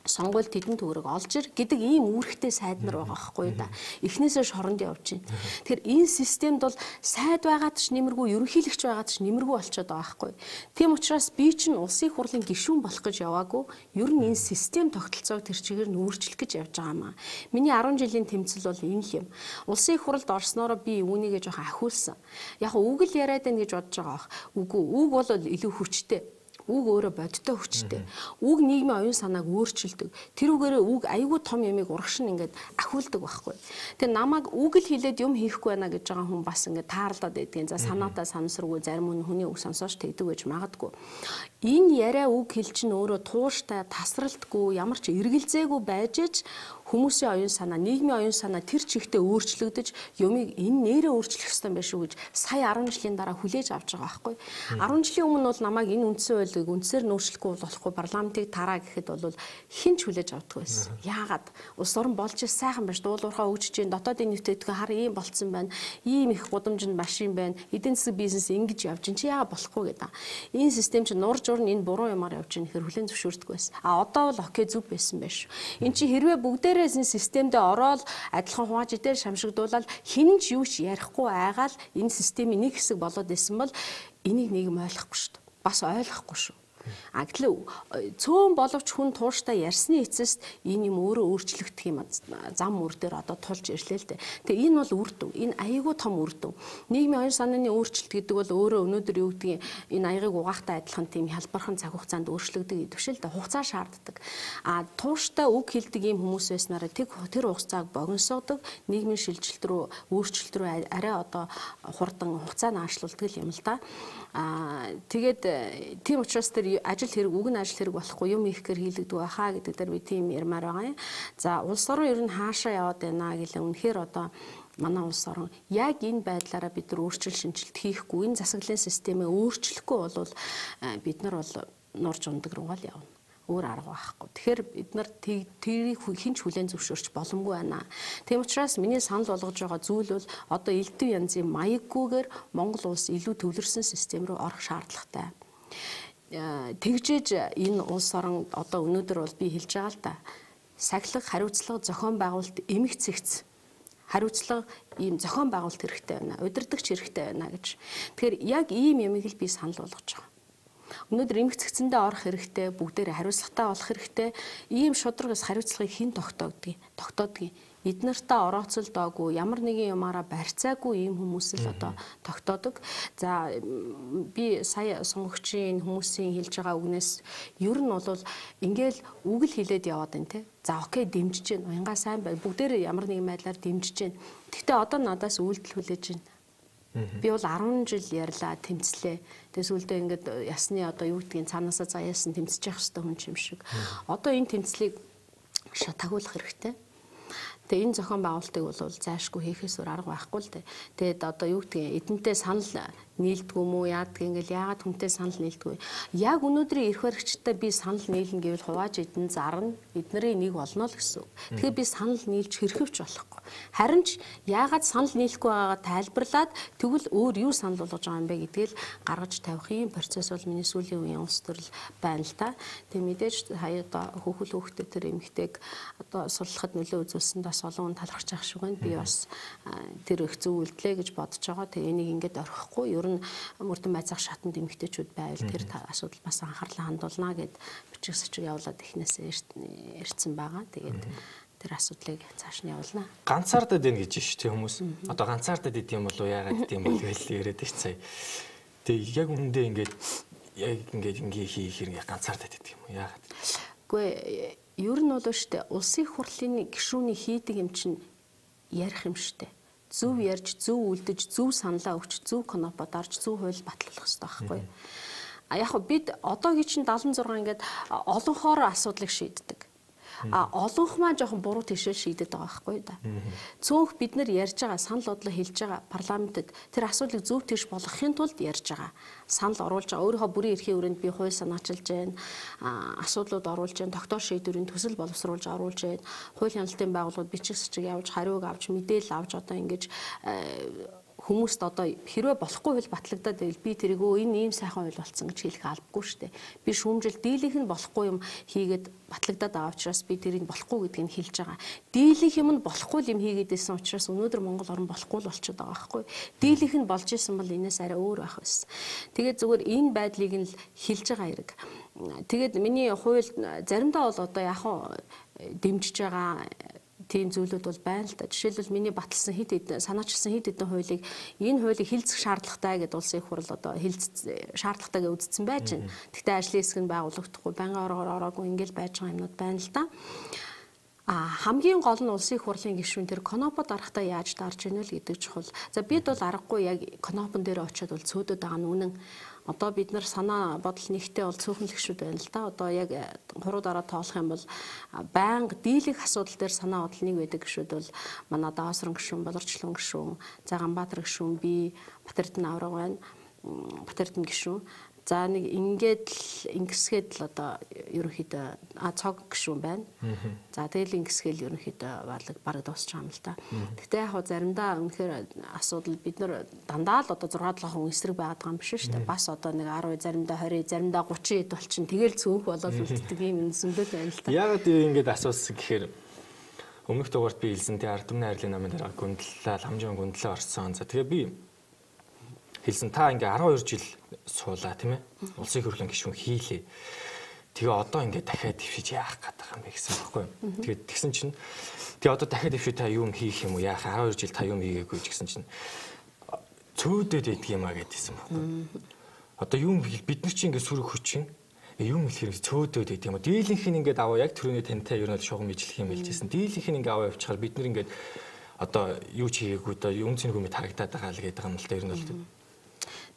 сонгуул тэдэн төгрөг олж ир гэдэг ийм үүрэгтэй сайд нар байгаа байхгүй да. Эхнээсээ шоронд явж байна. Тэгэхээр энэ системд бол сайд байгаад ч нэмэргүй, ерөнхийлөгч байгаад ч нэмэргүй болчиход байгаа байхгүй. Тийм учраас би чинь улсын их хурлын гишүүн болох гэж яваагүй. Ер нь энэ систем тогтолцоог тэр чигээр нь өөрчлөх гэж явж байгаа маа. Миний 10 жилийн тэмцэл бол энэ л юм. Улсын их хурлд орсноороо би үүнийгээ жоохон ахиулсан. Яг үг л яриад байна гэж бодож байгаа бах. Үгүй, үг бол илүү хүчтэй. Үг өөрөө бодиттой хүчтэй. Үг нийгмийн оюун санааг өөрчилдөг. Тэр үгээрээ үг айгүй том юмыг урагш нь ингээд ахиулдаг байхгүй. Тэгээ намайг үг л хэлээд юм хийхгүй байна гэж байгаа хүн бас ингээд таарлаад байдгийн. За санаатай санамсаргүй зарим хүн хүний үг сонсооч тэгдэг байж магадгүй. Энэ яриа үг хэл чинь өөрөө тууштай, тасралтгүй, ямар ч эргэлзээгүй байж ич Хүмүүсийн оюун санаа, нийгмийн оюун санаа тэр чигтээ өөрчлөгдөж юмыг энэ нэрээ өөрчлөх ёстой юм байна шүү гэж сая 10 жилийн дараа хүлээж авч байгаа байхгүй. 10 жилийн өмнө бол намайг энэ үндсэн хуулийг үндсээр нь өөрчлөхгүй болохгүй парламентыг тараа гэхэд бол хэн ч хүлээж авдаггүй байсан. Яагаад? Улс орон болж сайхан байж дуулуурхаа хөгжиж чинь дотоодын нэвтрүүлэг хар ийм болцсон байна. Ийм их гудамжинд машин байна. Эдийн засаг бизнес ингэж явж чинь чи яагаад болохгүй гэдэг. Энэ систем чинь нур журн энэ буруу юмар явж чинь гэхээр хүлээн зөвшөөрдөггүй байсан. А одоо бол окей зүг байсан байх шүү. Эн чинь хэрвээ бүгдээрээ энэ системдээ ороод адилхан хувааж идэл шамшигдуулаад хэн ч юу ч ярихгүй айгаал энэ системийн нэг хэсэг болоод исэн бол энийг нийгэм ойлгохгүй шүү дээ. Бас ойлгохгүй шүү. А гэтэл цөөн боловч хүн тууштай ярьсны эцэст энэ юм өөрөө өөрчлөгдөх юм зам мөр дээр одоо тулж ирлээ л дээ. Тэгээ энэ бол үр дүн. Энэ айгүй том үр дүн. Нийгмийн оюун санааны өөрчлөлт гэдэг бол өөрөө өнөөдөр юу гэдгийг энэ аягийг угаахтай адилхан тийм хялбархан цаг хугацаанд өөрчлөгдөг гэдэг биш л дээ. Хугацаа шаарддаг. А тууштай үг хэлдэг ийм хүмүүс байснараа тэр хугацааг богиносоодог, нийгмийн шилжилт рүү, өөрчлөлт рүү арай одоо хурдан хугацаа наашлуулдаг юм л да. А тэгээд тийм учраас тэр ажил хэрэг үг нь ажил хэрэг болохгүй юм их гэр хийлэгдэг байхаа гэдэг дээр би тийм ярмаар байгаа юм. За улс орон ер нь хаашаа яваад байна гэлээ үнэхээр одоо манай улс орон яг энэ байдлаараа бид нар өөрчлөлт шинжилт хийхгүй энэ засаглалын системээ өөрчлөхгүй бол бид нар бол нурж ундаг руугаа л явна. Өөр арга байхгүй. Тэгэхээр бид нар тэрийг хэн ч хүлээн зөвшөөрч боломгүй байна. Тийм учраас миний санал болгож байгаа зүйл бол одоо элдв янзын маяггүйгээр Монгол улс илүү төвлөрсөн систем рүү орох шаардлагатай. Тэгжээж энэ улс орон одоо өнөөдөр бол би хэлж байгаа л та. Сахилга, хариуцлага, зохион байгуулалт, эмх цэгц хариуцлага ийм зохион байгуулалт хэрэгтэй байна. Удирдагч хэрэгтэй байна гэж. Тэгэхээр яг ийм юмыг л би санал болгож байгаа. Өнөөдөр эмх цэгцэндээ орох хэрэгтэй, бүгдээрээ хариуцлагатай болох хэрэгтэй. Ийм шударгаас хариуцлагыг хэн тогтоодгийг. Эд нартаа орооцолдоогүй, ямар нэгэн юмараа барьцаагүй ийм хүмүүс л одоо тогтоодог. За би сая сонгогчийн хүмүүсийн хэлж байгаа үгнээс ер нь бол ингээл үг л хэлээд яваад байна те. За окей дэмжиж байна. Уянгаа сайн бай. Бүгдээрээ ямар нэгэн байдлаар дэмжиж байна. Гэхдээ одоо надаас үйлдэл хүлээж байна. Би бол 10 жил ярьлаа, тэмцлээ. Тэгээ сүүлдээ ингээд ясны одоо юу гэдгийг цаанаасаа заяасан тэмцэж явах хэрэгтэй хүн юм шиг. Одоо энэ тэмцлийг шатагуулах хэрэгтэй. Тэгээ энэ зохион байгуулалтыг бол зайлшгүй хийхээс өөр арга байхгүй л дээ. Тэгээд одоо юу гэдгийг эдэнтэй санал нийлдэггүй мүү яадаг ингээл яагаад хүнтэй санал нийлдэггүй. Яг өнөөдрийн эрх баригчтай би санал нийлнэ гэвэл хувааж эдэн зарна, эднэрийн нэг болно л гэсэн үг. Тэгэхээр би санал нийлж хэрхэвч болохгүй. Харин ч яагаад санал нийлэхгүй байгаагаа тайлбарлаад тэгвэл өөр юу санал болгож байгаа юм бэ гэдгийг гаргаж тавих юм процесс бол миний сүүлийн үеийн улс төрөл байна л та. Тэгээ мэдээж хаяа одоо хүүхэл хүүхдэд тэр эмэгтэйг одоо сурлахад нөлөө үзүүлсэн бас олон хүн талархаж байгаа шиг байна. Би бас тэр их зөв үйлдлээ гэж бодож байгаа. Тэгээ энийг ингээд орхихгүй ер нь мөрдөн байцаах шатанд эмэгтэйчүүд байвал тэр асуудал бас анхаарлаа хандуулна гэд бичиг сачиг явуулаад эхнээсээ ирсэн байгаа. Тэгээд тэр асуудлыг цааш нь явуулна. Ганцаардад байна гэж шүү дээ хүмүүс. Одоо ганцаардад идэм болов яагаад идэм бол гэж яриад ш цаа. Тэгээ яг үнэндээ ингээд яг ингээд ингээ хийхээр ингээ ганцаардад идэг юм уу яагаад? Үгүй ер нь бол шүү дээ улсын хурлын гишүүний хийдэг юм чинь ярих юм шүү дээ. Зөв ярьж, зөв үлдэж, зөв саналаа өгч, зөв кнопо дарж, зөв хууль батлах хэрэгтэй байхгүй. А яг бид одоогийн чинь 76 ингээд олонхоор асуудлыг шийддэг. А олонх маань жоохон буруу тийшээ шийдэд байгаа байхгүй да. Цөөнх бид нар ярьж байгаа, санал бодлоо хэлж байгаа парламентэд тэр асуудлыг зөв тийш болгохын тулд ярьж байгаа. Санал оруулж байгаа. Өөрийнхөө бүрийн эрхийн өрөөнд би хууль санаачилж байна. Асуудлууд оруулж байна. Тогтоох шийдвэрийн төсөл боловсруулж оруулж байна. Хууль хяналтын байгууллагууд бичиг сачиг явуулж, хариуг авч, мэдээлэл авч одоо ингэж хүмүүст одоо хэрвээ болохгүй хууль батлагдаад байвал би тэрийг энэ ийм сайхан хууль болцсон гэж хэлэх албагүй шүү дээ. Би шүүмжил дийлийнх нь болохгүй юм хийгээд батлагдаад байгаа учраас би тэрийг болохгүй гэдгийг нь хэлж байгаа. Дийлийнх юм нь болохгүй юм хийгээд исэн учраас өнөөдөр Монгол орн болохгүй л болчиход байгаа байхгүй. Дийлийнх нь болж исэн бол энэс арай өөр байх байсан. Тэгээд зүгээр энэ байдлыг нь л хэлж байгаа хэрэг. Тэгээд миний хууль заримдаа бол одоо яг дэмжиж байгаа тийм зүйлүүд бол байна л да. Жишээлбэл миний баталсан хэд хэдэн санаачилсан хэд хэдэн хуулийг энэ хуулийг хилцэх шаардлагатай гэдээ улсын их хурл одоо хилцэх шаардлагатай гэж үзсэн байж байна. Гэхдээ ажлын хэсэг нь байгуулагдахгүй, байнгын ороогоор ороогүй ингээл байж байгаа юмнууд байна л да. Хамгийн гол нь улсын их хурлын гишүүн тэр конопо дарахтаа яаж дарж ийнэ л гэдэг чухал. За бид бол аргагүй яг конопон дээр очиод бол цөөдөд байгаа нь үнэн. Одоо бид нар санаа бодол нэгтэй бол цөөхөн л гишүүд байна л да. Одоо яг хуруу дараа тоолох юм бол байнга дийлэх асуудал дээр санаа бодол нэг байдаг гишүүд бол манай Даасран гишүүн, Болорчлон гишүүн, Цагаанбаатар гишүүн, би Батэрдэн авраг байна. Батэрдэн гишүүн. За нэг ингээд л ингэсгээд л одоо ерөнхийдөө цог гишүүн байна. За тэгэл ингэсгээл ерөнхийдөө бараг дуусчих юм л та. Гэтэ яг хөө заримдаа үнэхээр асуудал бид нар дандаа л одоо 6 7 хүн эсрэг байгаад байгаа юм биш шүү дээ. Бас одоо нэг 10 заримдаа 20 заримдаа 30 хэд болчин тэгэл цөөнх болоод үлддэг юм зөндөл байна л та. Яагаад ингэж асуусан гэхээр өмнөх дугаарт би хэлсэн тий ард түмний хайрлын намын дараа гүндлээ ламжийн гүндлээ орсон. За тэгээ би хэлсэн та ингээ 12 жил суулаа тийм ээ. Улсын хурлын гишүүн хийлээ. Тэгээ одоо ингээ дахиад дэвшиж яах гээд байгаа юм бэ гэсэн байхгүй юу. Тэгээд тэгсэн чинь тэгээ одоо дахиад дэвшиж та юм хийх юм уу яах 12 жил та юм хийгээгүй ч гэсэн чинь цөөдөд идэх юм а гэдээсэн байхгүй юу. Одоо юм бид нар чинь ингээ сүрэг хүчин юм хэлэхээр цөөдөд идэх юм уу. Дийлэнх нь ингээд аваа яг түрүүний тантай ер нь шугам ижлэх юм хэлжсэн. Дийлэнх нь ингээ аваа явчихаар бид нар ингээд одоо юу ч хийгээгүй доо юм цэнгүй мэт харагдаад байгаа л гэдэг юм л та ер нь бол.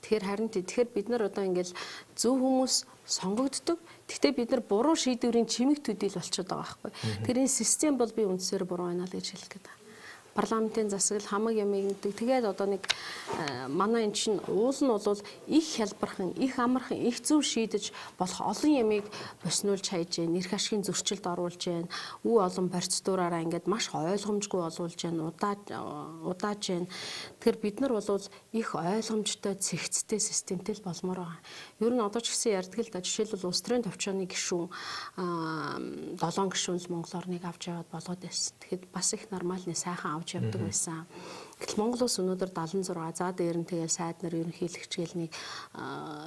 Тэгэхээр харин тэгэхээр бид нар одоо ингээл зөв хүмүүс сонгогддог. Гэхдээ бид нар буруу шийдвэрийн чимэг төдийл болчиход байгаа байхгүй. Тэр энэ систем бол би үндсээр буруу байна л гэж хэлэх гээд байна. Парламентын засаглал хамаг юм ингэдэг. Тэгээд одоо нэг манай эн чинь уул нь бол их хялбархан, их амархан, их зөв шийдэж болох олон ямыг боснуулж хайж гэн, эрх ашигын зөрчилд оруулж гэн, үү олон процедураараа ингээд маш ойлгомжгүй болуулж гэн, удааж гэн. Тэгэхээр бид нар бол их ойлгомжтой, цэгцтэй системтэй л болмоор байгаа. Ер нь одоо ч гэсэн ярьдаг л да. Жишээлбэл улс төрийн төвчөөний гишүүн 7 гишүүн л Монгол орныг авч яваад болгоод байсан. Тэгэхэд бас их нормалны сайхан авч явдаг байсан. Гэтэл Монгол улс өнөөдөр 76, за дээр нь тэгэл сайд нар ерөнхийлөгч гэл нэг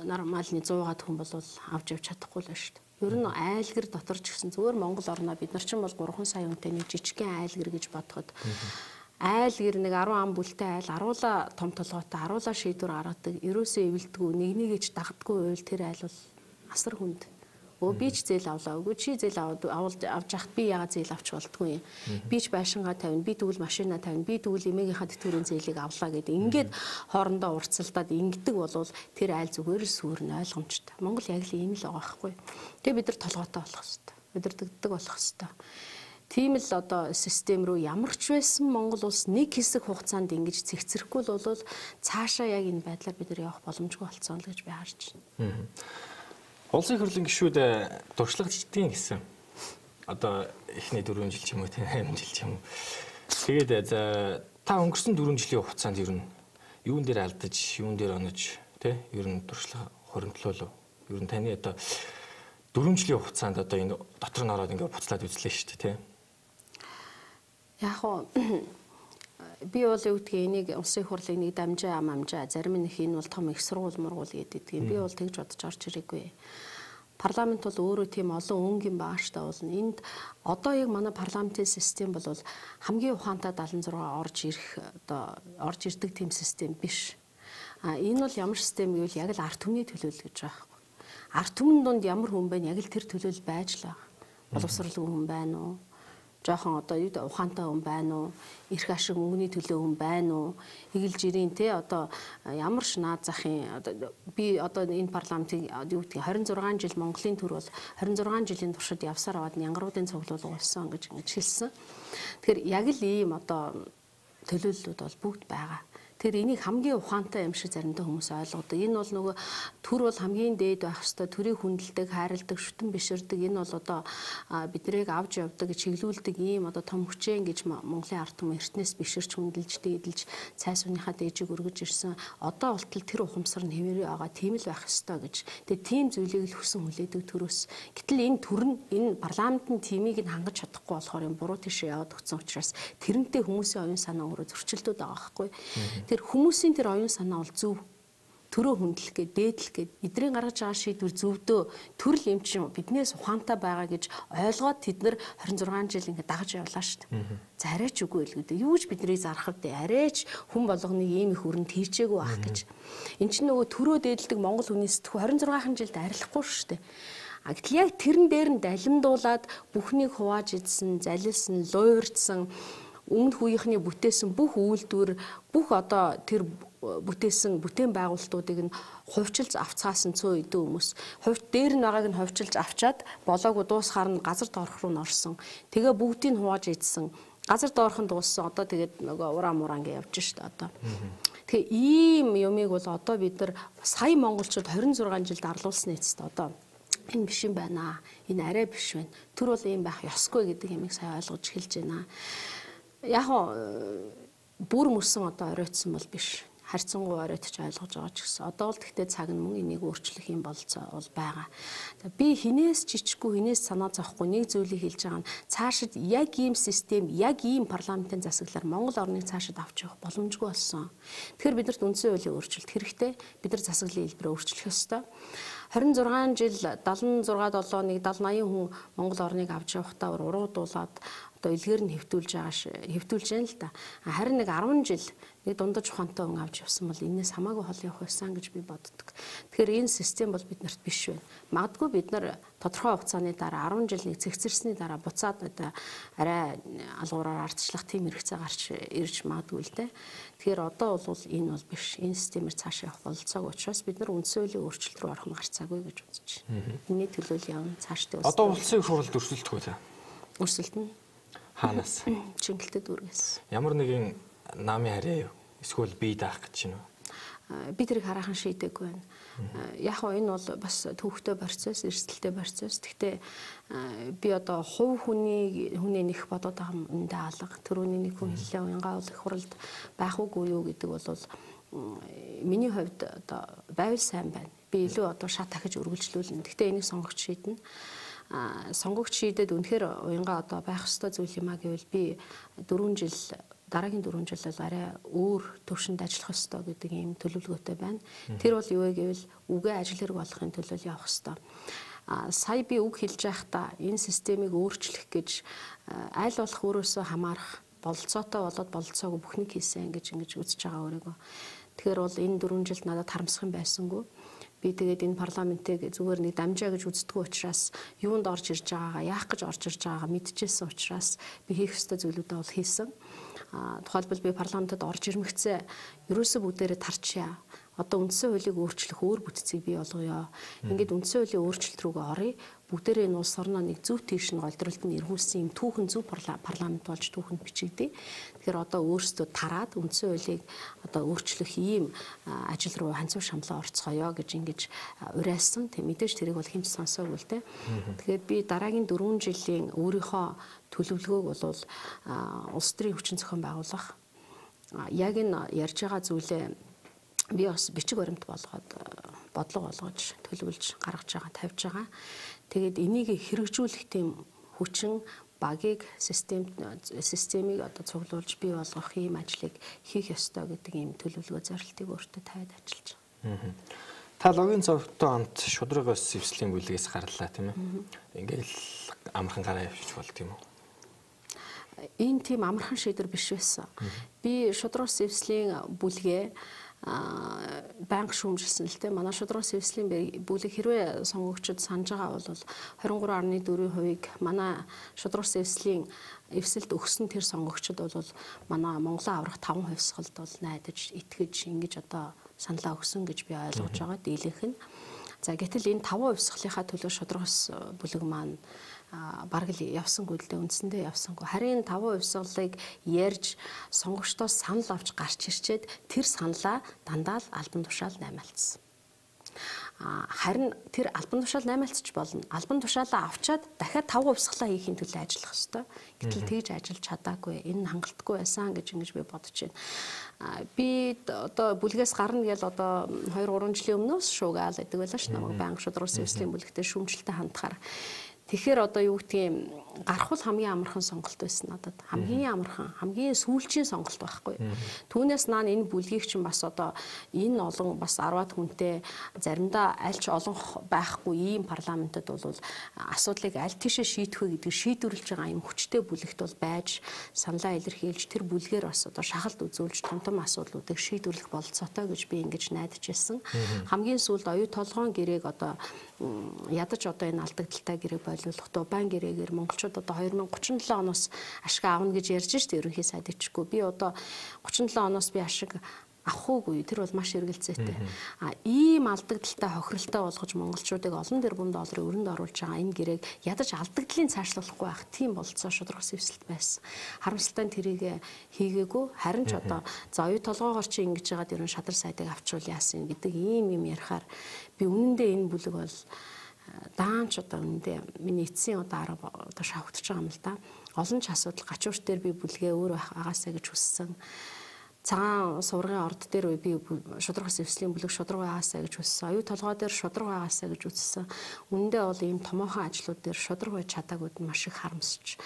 нормалны 100-аад хүн бол авч явж чадахгүй л байна шүү дээ. Ер нь айлгэр дотор ч гэсэн зүгээр Монгол орноо бид нар чинь бол 3 сая хүнтэй нэг жижигхэн айлгэр гэж бодоход айлгэр нэг 10 ам бүлтэй айл аруула том толгойтой аруула шийдвэр гаргадаг, ерөөсөө эвэлдэггүй, нэг нэгэч дагддаггүй байвал тэр айл бол асар хүнд. Өө би ч зээл авлаа. Үгүй чи зээл авч яхад би яагаад зээл авч болдгүй юм. Би ч байшингаа тавина, би тэгвэл машинаа тавина, би тэгвэл эмээгийнхаа тэтгэврийн зээлийг авлаа гэдэг. Ингээд хоорондоо урцалдаад ингэдэг болвол тэр айл зүгээр л сүрнэ ойлгомжтой. Монгол яг л ийм л байгаа байхгүй. Тэгээ бид нар толгойтой болох хэвээр. Удирдагддаг болох хэвээр. Тийм л одоо систем рүү ямар ч байсан Монгол улс нэг хэсэг хугацаанд ингэж цэгцрэхгүй л бол цаашаа яг энэ байдлаар бид нар явах боломжгүй болцсон л гэж би харж байна. Улсын хурлын гишүүд туршлагачдгийн гэсэн. Одоо эхний 4 жил ч юм уу тийм 8 жил ч юм уу. Тэгээд за та өнгөрсөн 4 жилийн хугацаанд ер нь юун дээр алдаж, юун дээр онож тий ер нь туршлага хуримтлуулав. Ер нь таны одоо 4 жилийн хугацаанд одоо энэ дотор нь ороод ингээд буцлаад үзлээ шүү дээ тий. Яг уу би бол юу гэдгийг энийг улсын хурлыг нэг дамжаа амжаа зарим нэг энэ бол том их сургууль мургуул гэдэг юм. Би бол тэгж бодож орж ирээгүй. Парламент бол өөрөө тийм олон өнгийн бааштай болно. Энд одоо яг манай парламентын систем бол хамгийн ухаантай 76 орж ирэх одоо орж ирдэг тийм систем биш. А энэ бол ямар систем гэвэл яг л ард түмний төлөөлөл гэж байгаа байхгүй. Ард түмэн дунд ямар хүн байна яг л тэр төлөөлөл байж л байгаа. Боловсролгүй хүн байна уу? Жохон одоо юу ухаантай хүн байна уу? Эрх ашиг мөнгөний төлөө хүн байна уу? Игэл жирийн те одоо ямар ч наад захын одоо би одоо энэ парламентыг юу гэдгийг 26 жил Монголын төр бол 26 жилийн туршид явсаар аваад нянгаруудын цуглуулга болсон гэж ингэж хэлсэн. Тэгэхээр яг л ийм одоо төлөөллүүд бол бүгд байгаа. Тэр энийг хамгийн ухаантай юм шиг заримдаа хүмүүс ойлгодог. Энэ бол нөгөө төр бол хамгийн дээд байх ёстой, төрийг хүндэлдэг, хайрладаг, шүтэн биширдэг. Энэ бол одоо биднийг авч явдаг, чиглүүлдэг ийм одоо том хүчээн гэж Монголын ард түмэн эртнээс биширч, хүндэлж, дээдэлж, цай сууныхаа дээжийг өргөж ирсэн. Одоо болтол тэр ухамсар нь хэвээрээ байгаа, тийм л байх ёстой гэж. Тэгээ тийм зүйлийг л хүсэн хүлээдэг төрөөс. Гэтэл энэ төр нь энэ парламент нь тимийг нь хангаж чадахгүй болохоор юм буруу тийшээ яваад өгсөн учраас тэрнтэй хүмүүсийн оюун санаа өөрөө зөрчилдөд байгаа байхгүй. Тэр хүмүүсийн тэр оюун санаа бол зөв төрөө хүндлэх гээд дээдлэх гээд эдрийн гаргаж байгаа шийдвэр зөвдөө төрөл юм чинь биднээс ухаантай байгаа гэж ойлгоод тэд нар 26 жил ингээд дагаж явлаа шүү дээ. За арайч үгүй л гэдэг. Юу ч биднийг зарах вэ? Арайч хүн болгоныг ийм их өрөнд хийчээгүй байх гэж. Энд чинь нөгөө төрөө дээдэлдэг монгол хүний сэтгхүү 26 жилд арилахгүй шүү дээ. А гэтэл яг тэрэн дээр нь далимдуулаад бүхнийг хувааж идсэн, залилсан, луйварчсан өмнөх үеийнхний бүтээсэн бүх үйлдвэр, бүх одоо тэр бүтээсэн бүтээн байгуулалтуудыг нь хувьчилж авцгаасан цөө өдөө хүмүүс. Хувь дээр нь байгааг нь хувьчилж авчаад болоогүй дуусахаар нь газар доорх руу н орсон. Тэгээ бүгдийг нь хувааж идсэн. Газар доорх нь дууссан. Одоо тэгээд нөгөө ураа мураа ингэ явж шít одоо. Тэгээ ийм юмыг бол одоо бид нар сая монголчууд 26 жил дарлуулсан эцэст одоо энэ биш юм байна. Энэ арай биш байна. Тэр бол ийм байх ёсгүй гэдэг юмыг сая ойлгож эхэлж байна. Яг бүр мөсөн одоо оройтсон бол биш. Харьцангуй оройтч ойлгож байгаа ч гэсэн. Одоо бол тэгтээ цаг нь мөн энийг өөрчлөх юм болцоо бол байгаа. За би хинээс чичгүй, хинээс санаа зовхгүй нэг зүйлийг хэлж байгаа нь цаашид яг ийм систем, яг ийм парламентын засаглалаар Монгол орныг цаашид авч явах боломжгүй болсон. Тэгэхээр бидэрт үндсэн хуулийн өөрчлөлт хэрэгтэй. Бид нар засаглалын хэлбэрээ өөрчлөх ёстой. 26 жил 76 7 1 70 80 хүн Монгол орныг авч явахдаа уруудуулаад одоо илгээр нь хэвтүүлж байгаа хэвтүүлж байна л да. Харин нэг 10 жил нэг дундаж ухаантай хүн авч явсан бол энэс хамаагүй хол явах байсан гэж би боддог. Тэгэхээр энэ систем бол бид нарт биш байна. Магадгүй бид нар тодорхой хугацааны дараа 10 жил нэг цэгцэрсний дараа буцаад одоо арай алгуураар ардчлах тийм хэрэгцээ гарч ирж магадгүй л дээ. Тэгэхээр одоо бол энэ бол биш. Энэ системээр цаашаа явах бололцоогүй учраас бид нар үндсэн хуулийн өөрчлөлт рүү орох нь гарцаагүй гэж үзэж байна. Энэний төлөө л явна цаашдаа. Одоо улсын их хуралд өрсөлдөх үү? Өрсөлдөнө. Хаанаас? Чингэлтэй дүүргээс. Ямар нэгэн намын харьяа юу? Эсвэл бие даах гэж байна уу? Би тэрийг хараахан шийдэггүй байна. Яг нь энэ бол бас төвхтэй процесс, эрсдэлтэй процесс. Гэхдээ би одоо хувь хүний хүнээ нэх бодоод байгаа юм үндэ алга. Төрөүний нэг хүн хэллээ уянгаа бол их хуралд байх уугүй юу гэдэг бол миний хувьд одоо байвал сайн байна. Би илүү одоо шат дахиж үргэлжлүүлнэ. Гэхдээ энийг сонгогч шийднэ. Сонгогч шийдээд үнэхээр уянгаа одоо байх ёстой зүйл юм а гэвэл би 4 жил дараагийн 4 жил бол арай өөр төвшөнд ажиллах ёстой гэдэг ийм төлөвлөгөөтэй байна. Тэр бол юу вэ гэвэл үгээ ажил хэрэг болгохын төлөө явах ёстой. Сая би үг хэлж байхдаа энэ системийг өөрчлөх гэж аль болох өөрөөсөө хамаарах бололцоотой болоод бололцоогүй бүхнийг хийсэн гэж ингэж үзэж байгаа өөрийгөө. Тэгэхээр бол энэ 4 жилд надад харамсах юм байсангүй. Би тэгээд энэ парламентыг зүгээр нэг дамжаа гэж үздэггүй учраас юунд орж ирж байгаагаа, яах гэж орж ирж байгаагаа мэдчихсэн учраас би хийх ёстой зүйлүүдээ бол хийсэн. Тухайлбал би парламентод орж ирмэгцээ ерөөсөө бүгдээрээ тарчъя. Одоо үндсэн хуулийг өөрчлөх өөр бүтцийг бий болгоё. Ингээд үндсэн хуулийн өөрчлөлт рүүгээ оръё. Бүгдээрээ энэ улс орноо нэг зөв тийш нь голдролд нь эргүүлсэн юм түүхэн зөв парламент болж түүхэнд бичигдээ. Тэгэхээр одоо өөрсдөө тараад үндсэн хуулийг одоо өөрчлөх ийм ажил руу ханцуу шамлаа орцгоё гэж ингэж уриалсан. Тэг мэдээж тэрийг бол хэмж сонсоогүй л дээ. Тэгэхээр би дараагийн 4 жилийн өөрийнхөө төлөвлөгөөг бол улс төрийн хүчин зохион байгуулах яг энэ ярьж байгаа зүйлээ би бас бичиг баримт болгоод бодлого болгож төлөвлөж гаргаж байгаа, тавьж байгаа. Тэгээд энийг хэрэгжүүлэх тийм хүчин багийг системийг одоо цуглуулж бий болгох ийм ажлыг хийх ёстой гэдэг ийм төлөвлөгөө зорилтыг өөртөө тавиад ажиллаж байгаа. Та логийн зовгтой хамт шудраг ус эвслийн бүлгээс гарлаа тийм ээ. Ингээл амархан гараа явчих болд юм уу? Энэ тийм амархан шийдвэр биш байсан. Би шудраг ус эвслийн бүлгээ байнга шүүмжилсэн л дээ. Манай шудраг сэвслийн бүлэг хэрвээ сонгогчид санаж байгаа бол 23.4%-ийг манай шудраг сэвслийн эвсэлд өгсөн тэр сонгогчид бол манай Монголын аврах 5 хувьсгалд бол найдаж, итгэж ингэж одоо саналаа өгсөн гэж би ойлгож байгаа дийлэнх нь. За гэтэл энэ 5 хувьсгалынхаа төлөө шудраг бүлэг маань бараг л явсангүй л дээ, үндсэндээ явсангүй. Харин 5 хувьсгалыг ярьж сонгогчдоос санал авч гарч ирчээд тэр саналаа дандаа л албан тушаал наймаалцсан. Харин тэр албан тушаал наймаалцч болно. Албан тушаалаа авчаад дахиад 5 хувьсгалаа хийхин төлөө ажиллах ёстой. Гэтэл тэгж ажиллаж чадаагүй. Энэ нь хангалтгүй байсан гэж ингэж би бодож байна. Би одоо бүлгээс гарна гэж одоо 2 3 жилийн өмнөөс шуугаал гэдэг байлаа ш. Намайг байнга шудраг сэвслийн бүлэгтээ шүүмжлэлтэй хандхаар. Тэгэхээр одоо юу гэдгийг гарах бол хамгийн амархан сонголт байсан надад. Хамгийн амархан, хамгийн сүүлчийн сонголт байхгүй. Түүнээс наан энэ бүлгийг чинь бас одоо энэ олон бас 10-аад хүнтэй заримдаа аль ч олон байхгүй ийм парламентод бол асуудлыг аль тийшээ шийдэх вэ гэдгийг шийдвэрлэж байгаа юм хүчтэй бүлэгт бол байж саналаа илэрхийлж тэр бүлгээр бас одоо шахалт үзүүлж том том асуудлуудыг шийдвэрлэх бололцоотой гэж би ингэж найдаж ирсэн. Хамгийн сүүлд оюу толгоон гэрээг одоо ядаж одоо энэ алдагдaltaй гэрээг болиулах Дубайн гэрээгээр монголчууд одоо 2037 оноос ашиг авна гэж ярьж штэ ерөнхий сайд ичгүй. Би одоо 37 оноос би ашиг авах уугүй. Тэр бол маш эргэлзээтэй. А ийм алдагдaltaй хохиролтой болгож монголчуудыг олон тэрбум долларын өрөнд оруулж байгаа энэ гэрээг ядаж алдагдлын цаашлуулахгүй байх тийм бололцоо шударга сэвсэлт байсан. Харамсалтай нь тэрийг хийгээгүй. Харин ч одоо за оюу толгоогоор чи ингэж яагаад ерөн шадар сайдыг авчвал яасан гэдэг ийм юм ярихаар би үнэндээ энэ бүлэг бол даанч одоо үнэндээ миний эцсийн одоо арга одоо шавхтж байгаа юм л да. Олон ч асуудал гачуурт дээр би бүлгээ өөр байгаасаа гэж хүссэн. Цагаан суврагын орд дээр би шударга сэвслийн бүлэг шударга байгаасаа гэж хүссэн. Оюу толгой дээр шударга байгаасаа гэж үзсэн. Үнэндээ бол ийм томоохон ажлууд дээр шударга байж чадаагүйд нь маш их харамсаж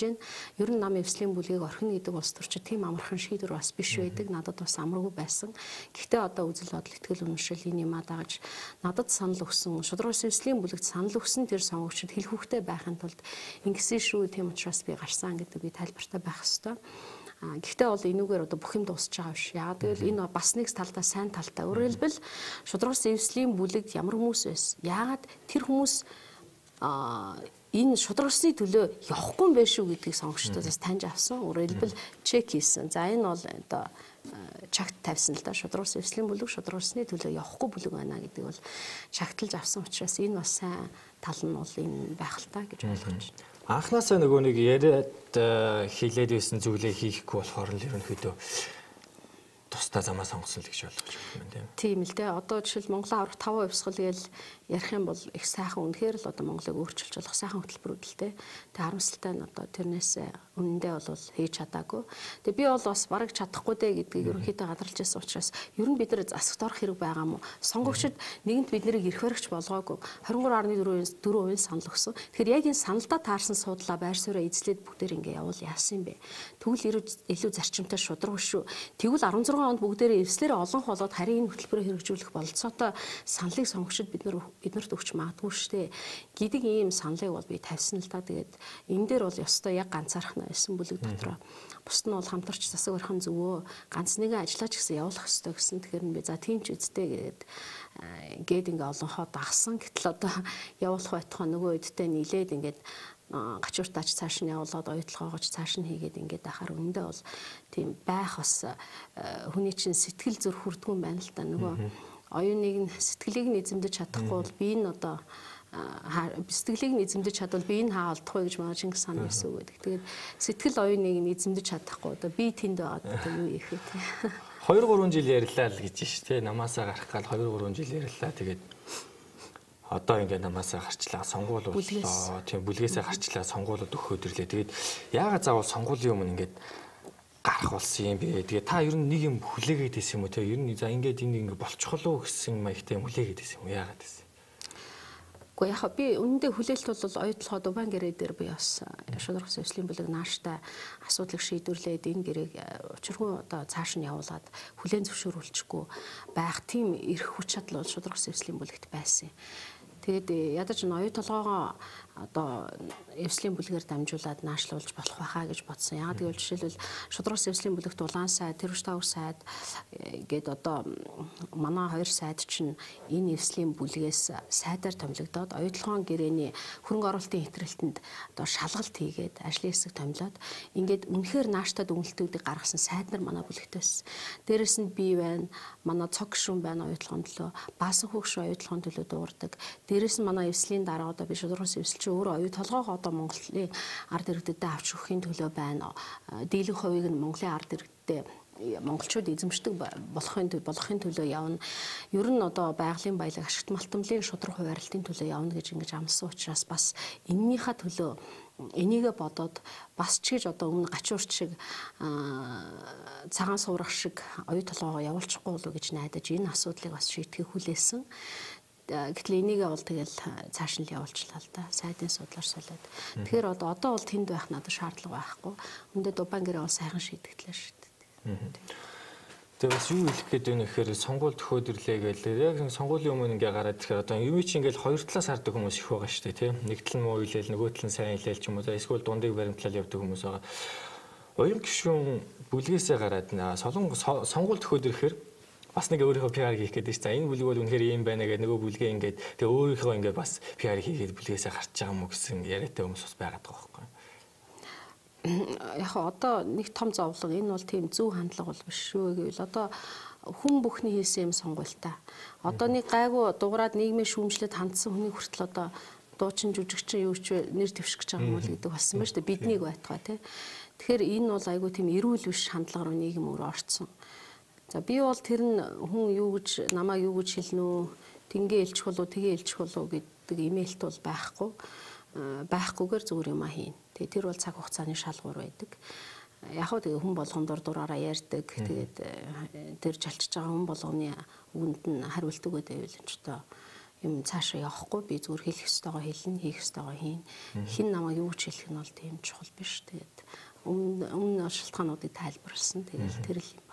байна. Ер нь нам эвслийн бүлгийг орхино гэдэг улс төрчид тийм амархан шийдвэр бас биш байдаг. Надад бас амаргүй байсан. Гэхдээ одоо үзэл бодол, итгэл үнэмшил энэ юмаа дагаж надад санал өгсөн, шударга сэвслийн бүлэгт санал өгсөн тэр сонгогчид хэл хүүхтэй байхын тулд ингэсэн шүү. Тийм учраас би гарсан гэдэг би тайлбартай байх ёстой. Гэхдээ бол энүүгээр одоо бүх юм дуусч байгаа биш. Яагаад гэвэл энэ бас нэг талдаа сайн талтай. Өөрөөр хэлбэл шударга сэвслийн бүлэгт ямар хүмүүс байсан? Яагаад тэр хүмүүс энэ шударгасны төлөө явахгүй юм бэ шүү гэдгийг сонгогчдоос таньж авсан. Өөрөөр хэлбэл чек хийсэн. За энэ бол одоо чагт тавьсан л да. Шударга сэвслийн бүлэг шударгасны төлөө явахгүй бүлэг байна гэдэг бол чагталж авсан учраас энэ бас сайн тал нь бол энэ байх л та гэж ойлгож байна. Анхнаасаа нөгөө нэг яриад хилээд байсан зүйлээ хийхгүй болохоор л ерөнхийдөө тусдаа замаа сонгосон л гэж ойлгож байна тийм. Тийм л дээ. Одоо жишээл Монголын аврах 5 хувьсгал гэж ярих юм бол их сайхан үнэхээр л одоо Монголыг өөрчилж болох сайхан хөтөлбөрүүд л дээ. Тэгээ харамсалтай нь одоо тэрнээс үнэндээ бол хийж чадаагүй. Тэгээ би бол бас бараг чадахгүй дээ гэдгийг ерөнхийдөө гадарлаж байсан учраас ер нь бид нар засагт орох хэрэг байгаа юм уу? Сонгогчид нэгэнт бид нарыг эрх баригч болгоогүй 23.4% санал өгсөн. Тэгэхээр яг энэ саналдаа таарсан суудлаа байр сууриа эзлээд бүгдээр ингэ явуул яасан юм бэ? Тэгвэл илүү зарчимтай шударга шүү. Тэгвэл 16 онд бүгдээрээ эвслээрээ олон болоод харин энэ хөтөлбөрийг хэрэгжүүлэх бололцоотой саналыг сонгогчид биднэрт өгч магадгүй шүү дээ гэдэг ийм саналыг бол би тавьсан л да. Тэгээд энэ дээр бол ёстой яг ганцаархнаа байсан бүлэг дотроо. Бусд нь бол хамтарч засаг барих нь зөвөө ганц нэгэн ажиллаач гэсэн явуулах ёстой гэсэн. Тэгэхээр нь би за тийм ч үсттэй гээд ингээ олонхоо дагсан. Гэтэл одоо явуулах байтугай нөгөө үедтэй нийлээд ингээд гачууртаач цааш нь явуулаад оюутлогоогооч цааш нь хийгээд ингээд ахаар үнэндээ бол тийм байх бас хүний чинь сэтгэл зүрх хүрдгүн байна л да. Нөгөө оюуныг нь сэтгэлийг нь эзэмдэж чадахгүй бол би энэ одоо сэтгэлийг нь эзэмдэж чадвал би энэ хаа олдох вэ гэж манай Чингис хаан байсан үг гэдэг. Тэгээд сэтгэл оюуныг нь эзэмдэж чадахгүй одоо би тэнд байгаад одоо юу хийх вэ те. 2-3 жил ярьлаа л гэж ш те. Намаасаа гарах гал 2-3 жил ярьлаа. Тэгээд одоо ингээд намаасаа гарчлаа, сонгуул боллоо. Тийм бүлгээсээ гарчлаа, сонгуулиуд өгөхөд ирлээ. Тэгээд яагаад заавал сонгуулийн өмнө ингээд гарах болсон юм бэ? Тэгээд та ер нь нэг юм хүлээгээд байсан юм уу те? Ер нь за ингээд энэ ингээд болчихлоо гэсэн маягтай юм хүлээгээд байсан юм уу? Яагаад байсан? Гэхдээ яг би үнэндээ хүлээлт бол оюутлогоо Дубайн гэрээ дээр би бас шударга сэвслийн бүлэг нааштай асуудлыг шийдвэрлээд энэ гэрээг учиргүй одоо цааш нь явуулаад хүлээн зөвшөөрүүлчихгүй байх тийм эрх хүч чадал бол шударга сэвслийн бүлэгт байсан. Тэгээд ядаж н оюу толгоогоо одоо эвслийн бүлгээр дамжуулаад наашлуулж болох байхаа гэж бодсон. Яагаад гэвэл жишээлбэл шударга эвслийн бүлэгт улаан сайд, тэрвч тавг сайд гээд одоо манай хоёр сайд чинь энэ эвслийн бүлгээс сайдаар томилогдоод оюутлогоон гэрээний хөрөнгө оруулалтын хэтрэлтэнд одоо шалгалт хийгээд ажлын хэсэг томилоод ингээд үнэхээр нааштай дүгнэлтүүдийг гаргасан сайд нар манай бүлэгт байсан. Дээрэс нь би байна, манай цог гишүүн байна оюутлогоон төлөө, баасан хүү гишүүн оюутлогоон төлөө дуурдаг. Дээрэс нь манай эвслийн дараа одоо би шударга эвсэл чи өөрөө оюу толгоогоо одоо Монголын ард иргэдэд авч өгөхийн төлөө байна. Дийлэнх хувийг нь Монголын ард иргэдэд монголчууд эзэмшдэг болохын төлөө явна. Ер нь одоо байгалийн баялаг ашигт малтамлын шударга хуваарлтын төлөө явна гэж ингэж амласан учраас бас эннийхээ төлөө энийгээ бодоод бас ч гэж одоо өмнө гачуурч шиг цагаан суурах шиг оюу толгоогоо явуулчихгүй болов гэж найдаж энэ асуудлыг бас шийдэхийг хүлээсэн. Гэтэл энийгээ бол тэгэл цааш нь л явуулчлаа л да. Сайдын судлаар солиод. Тэгэхээр одоо бол тэнд байх надад шаардлага байхгүй. Үндэ Дубайн гэрээ бол сайхан шийдэгдлээ шүү дээ. Тэгээ бас юу хэлэх гээд байна гэхээр сонгуул төхөөд ирлээ гэлээ. Яг сонгуулийн өмнө ингээ гараад ирэхээр одоо юм чи ингээл хоёр талаас хардаг хүмүүс их байгаа шүү дээ, тийм. Нэг тал нь муу илээл, нөгөө тал нь сайн илээл ч юм уу. За эсвэл дундыг баримтлал явдаг хүмүүс байгаа. Оюун гишүүн бүлгээсээ гараад сонгуул төхөөд ирэхээр бас нэг өөрийнхөө PR хийх гэдэг чинь. За энэ бүлэг бол үнэхээр ийм байна гэдэг нөгөө бүлгээ ингээд тэгээ өөрийнхөө ингээд бас PR хийгээд бүлгээсээ гарч байгаа юм уу гэсэн яриатай хүмүүс бас байгаад байгаа байхгүй. Яг одоо нэг том зовлон энэ бол тийм зөв хандлага бол биш шүү гэвэл одоо хүн бүхний хийсэн юм сонгуультай. Одоо нэг гайгүй дуграад нийгмийн шүүмжлэд хандсан хүний хүртэл одоо дуучин жүжигчин юу ч нэр дэвших гэж байгаа юм уу гэдэг болсон байна шүү дээ. Биднийг байтугай тий. Тэгэхээр энэ бол айгүй тийм эрүүл биш хандлага руу нийгэм өөрөө орцсон. За би бол тэр нь хүн юу гэж намайг юу гэж хэлнэ үү, тэнгээ илчих болов тэгээ илчих болов гэдэг имэйлт бол байхгүй. Байхгүйгээр зүгээр юм а хийн. Тэгээ тэр бол цаг хугацааны шалгуур байдаг. Яг хөө тэгээ хүн болгон дур дураараа ярьдаг. Тэгээд тэр чалчиж байгаа хүн болгоны үгэнд нь хариулт өгөөд байвал энэ ч одоо юм цаашаа явахгүй. Би зүгээр хэлэх ёстойгоо хэлнэ, хийх ёстойгоо хийн. Хэн намайг юу гэж хэлэх нь бол тийм чухал биш. Тэгээд өмнө шалтгаануудыг тайлбарласан. Тэгээд тэр л юм.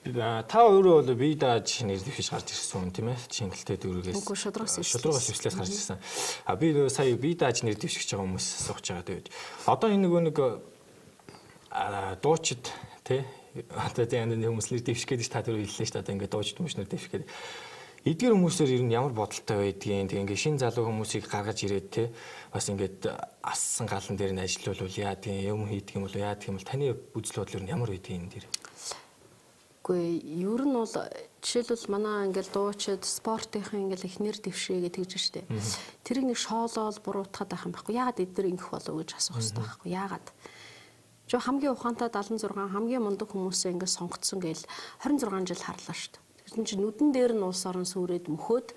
Та өөрөө бол бие дааж нэр дэвшиж гарч ирсэн хүн тийм ээ? Чингэлтэй дүүргээс. Үгүй шудрагаас шудрагаас ивслээс гарч ирсэн. А би сая бие дааж нэр дэвшиж байгаа хүмүүс асууж байгаа тэгээд. Одоо энэ нөгөө нэг дуучид тий одоо тийм энэ хүмүүс нэр дэвших гэдэг та түрүү хэллээ шүү дээ. Одоо ингээд дуучид хүмүүс нэр дэвших гэдэг. Эдгээр хүмүүсээр ер нь ямар бодолтой байдгийг тэг ингээд шин залуу хүмүүсийг гаргаж ирээд тий бас ингээд ассан галан дээр нь ажиллуулвал яа тийм юм хийдэг юм бол яа тийм бол таны үзэл бодол ер нь ямар байдгийг энэ дээр? Үгүй ер нь бол жишээлбэл манай ингээл дуучид спортынхын ингээл их нэр дэвшээ гэж тэгж штэ. Тэрийг нэг шоолоол буруутгаад байх юм байхгүй. Яагаад эдгээр ингэх болов гэж асуух хэрэгтэй байхгүй. Яагаад? Жо хамгийн ухаантай 76 хамгийн мундаг хүмүүсээ ингээд сонгоцсон гээл 26 жил харлаа штэ. Тэгсэн чинь нүдэн дээр нь улс орон сүрээд мөхөөд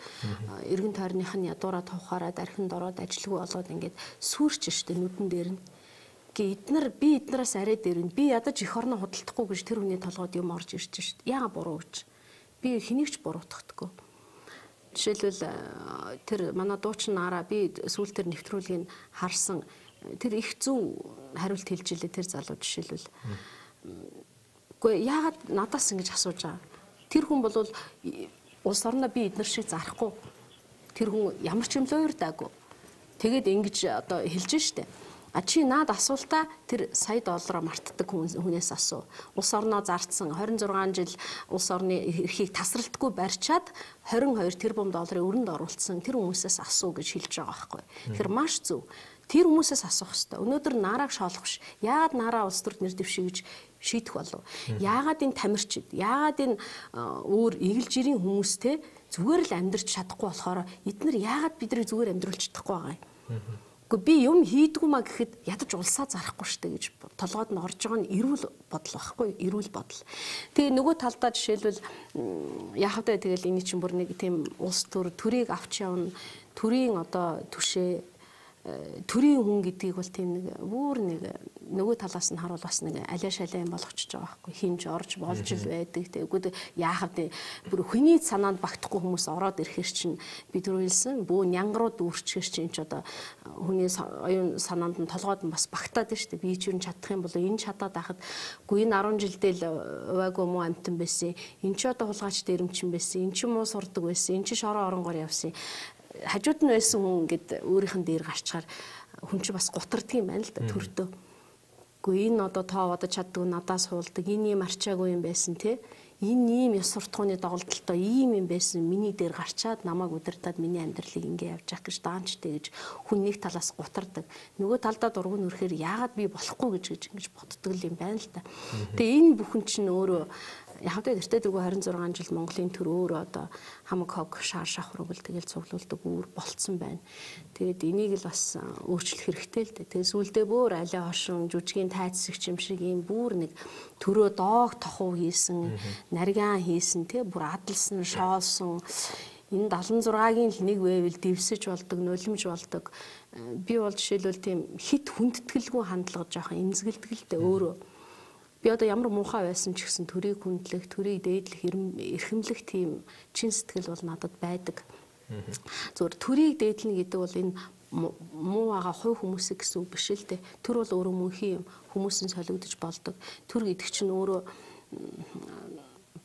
эргэн тойрных нь ядуураа товхаараа дархинд ороод ажилгүй болоод ингээд сүрч штэ нүдэн дээр нь. Эднэр би эднээс арай дээр нь би ядаж эх орноо худалдахгүй гэж тэр хүний толгойд юм орж ирж шít. Яага буруу гэж. Би хэнийг ч буруутгахдаггүй. Жишээлбэл тэр манай дуучин нараа би сүүл тэр нэвтрүүлгийг харсан тэр их зөв хариулт хэлж илээ тэр залуу жишээлбэл. Үгүй яагаад надаас ингэж асууж байгаа. Тэр хүн бол улс орноо би эднэр шиг зарахгүй. Тэр хүн ямар ч юм луйрдаагүй. Тэгээд ингэж одоо хэлж штэ. А чи наад асуултаа тэр сая доллараа мартдаг хүнээс асуу. Улс орноо зардсан 26 жил улс орны эрхийг тасралтгүй барьчаад 22 тэрбум долларын өрөнд оруулсан тэр хүмүүсээс асуу гэж хэлж байгаа байхгүй. Тэгэхээр маш зөв. Тэр хүмүүсээс асуух хэрэгтэй. Өнөөдөр нарааг шоолох биш. Яагаад нараа улс төрд нэр дэвшиж гэж шийдэх болов? Яагаад энэ тамирчид, яагаад энэ өөр эгэл жирийн хүмүүстэй зүгээр л амьдрч чадахгүй болохоор эднэр яагаад бидний зүгээр амьдруулж чадахгүй байгаа юм? Гэхдээ би юм хийдгүү маа гэхэд ядаж улсаа зарахгүй штэ гэж толгойд нь орж байгаа нь эрүүл бодол байхгүй эрүүл бодол. Тэгээ нөгөө талдаа жишээлбэл яах вэ тэгэл энэ чинь бүр нэг тийм улс төр төрийг авч явна төрийн одоо түшээ төрийн хүн гэдгийг бол тийм нэг бүр нэг нөгөө талаас нь харуул бас нэг алиа шалаа юм болгочихж байгаа байхгүй хинж орж болж л байдаг. Тэгвэл яах вэ бүр хүний санаанд багтахгүй хүмүүс ороод ирэхэр чинь би түрүү хэлсэн бөө нянгаруу дүүрчгэр чинь ч одоо хүний оюун санаанд нь толгойд нь бас багтаад байна шүү дээ. Би ч юу чадах юм бол энэ чадаад байхад үгүй энэ 10 жилдээ л увайгүй муу амтан байсан. Энэ ч одоо хулгайч дээрэмчин байсан. Энэ ч муу сурдаг байсан. Энэ ч шороо оронгоор явсан. Хажууд нь байсан хүн ингээд өөрийнх нь дээр гарчаар хүн чинь бас гутардаг юм байна л да төрдөө. Үгүй энэ одоо тоо бодож чаддгүй надаас хуулдаг энэ юм арчаагүй юм байсан те. Энэ ийм ёс суртахууны доголдолтой ийм юм байсан миний дээр гарчаад намайг удирдаад миний амьдралыг ингэ явж явах гэж даанчтай гэж хүн нэг талаас гутардаг. Нөгөө талдаа дургу нүрэхээр яагаад би болохгүй гэж гэж ингэж боддог юм байна л да. Тэгээ энэ бүхэн чинь өөрөө яг тэ тэртээ дөрвөө 26 жил Монголын төр өөрөө одоо хамаг хог шар шахруугал тэгэл цуглуулдаг үүр болцсон байна. Тэгээд энийг л бас өөрчлөх хэрэгтэй л дээ. Тэгээд сүүлдээ бүр алиа хошин жүжигийн тайцсагч юм шиг ийм бүр нэг төрөө доог тохуу хийсэн, нариган хийсэн тэ бүр адалсан, шоолсон энэ 76-гийн л нэг байвал дэвсэж болдог, нулимж болдог. Би бол жишээлбэл тийм хит хүндэтгэлгүй хандлага жоохон эмзэгэлдэг л дээ өөрөө. Би одоо ямар муухай байсан ч гэсэн төрийг хүндлэх, төрийг дээдлэх, эрхэмлэх тийм чин сэтгэл бол надад байдаг. Зүгээр төрийг дээдлэнэ гэдэг бол энэ муу байгаа хувь хүмүүсийг гэсэн үг биш л дээ. Төр бол өөрөө мөнхийн юм. Хүмүүсийн солигдож болдог. Төр гэдэг чинь өөрөө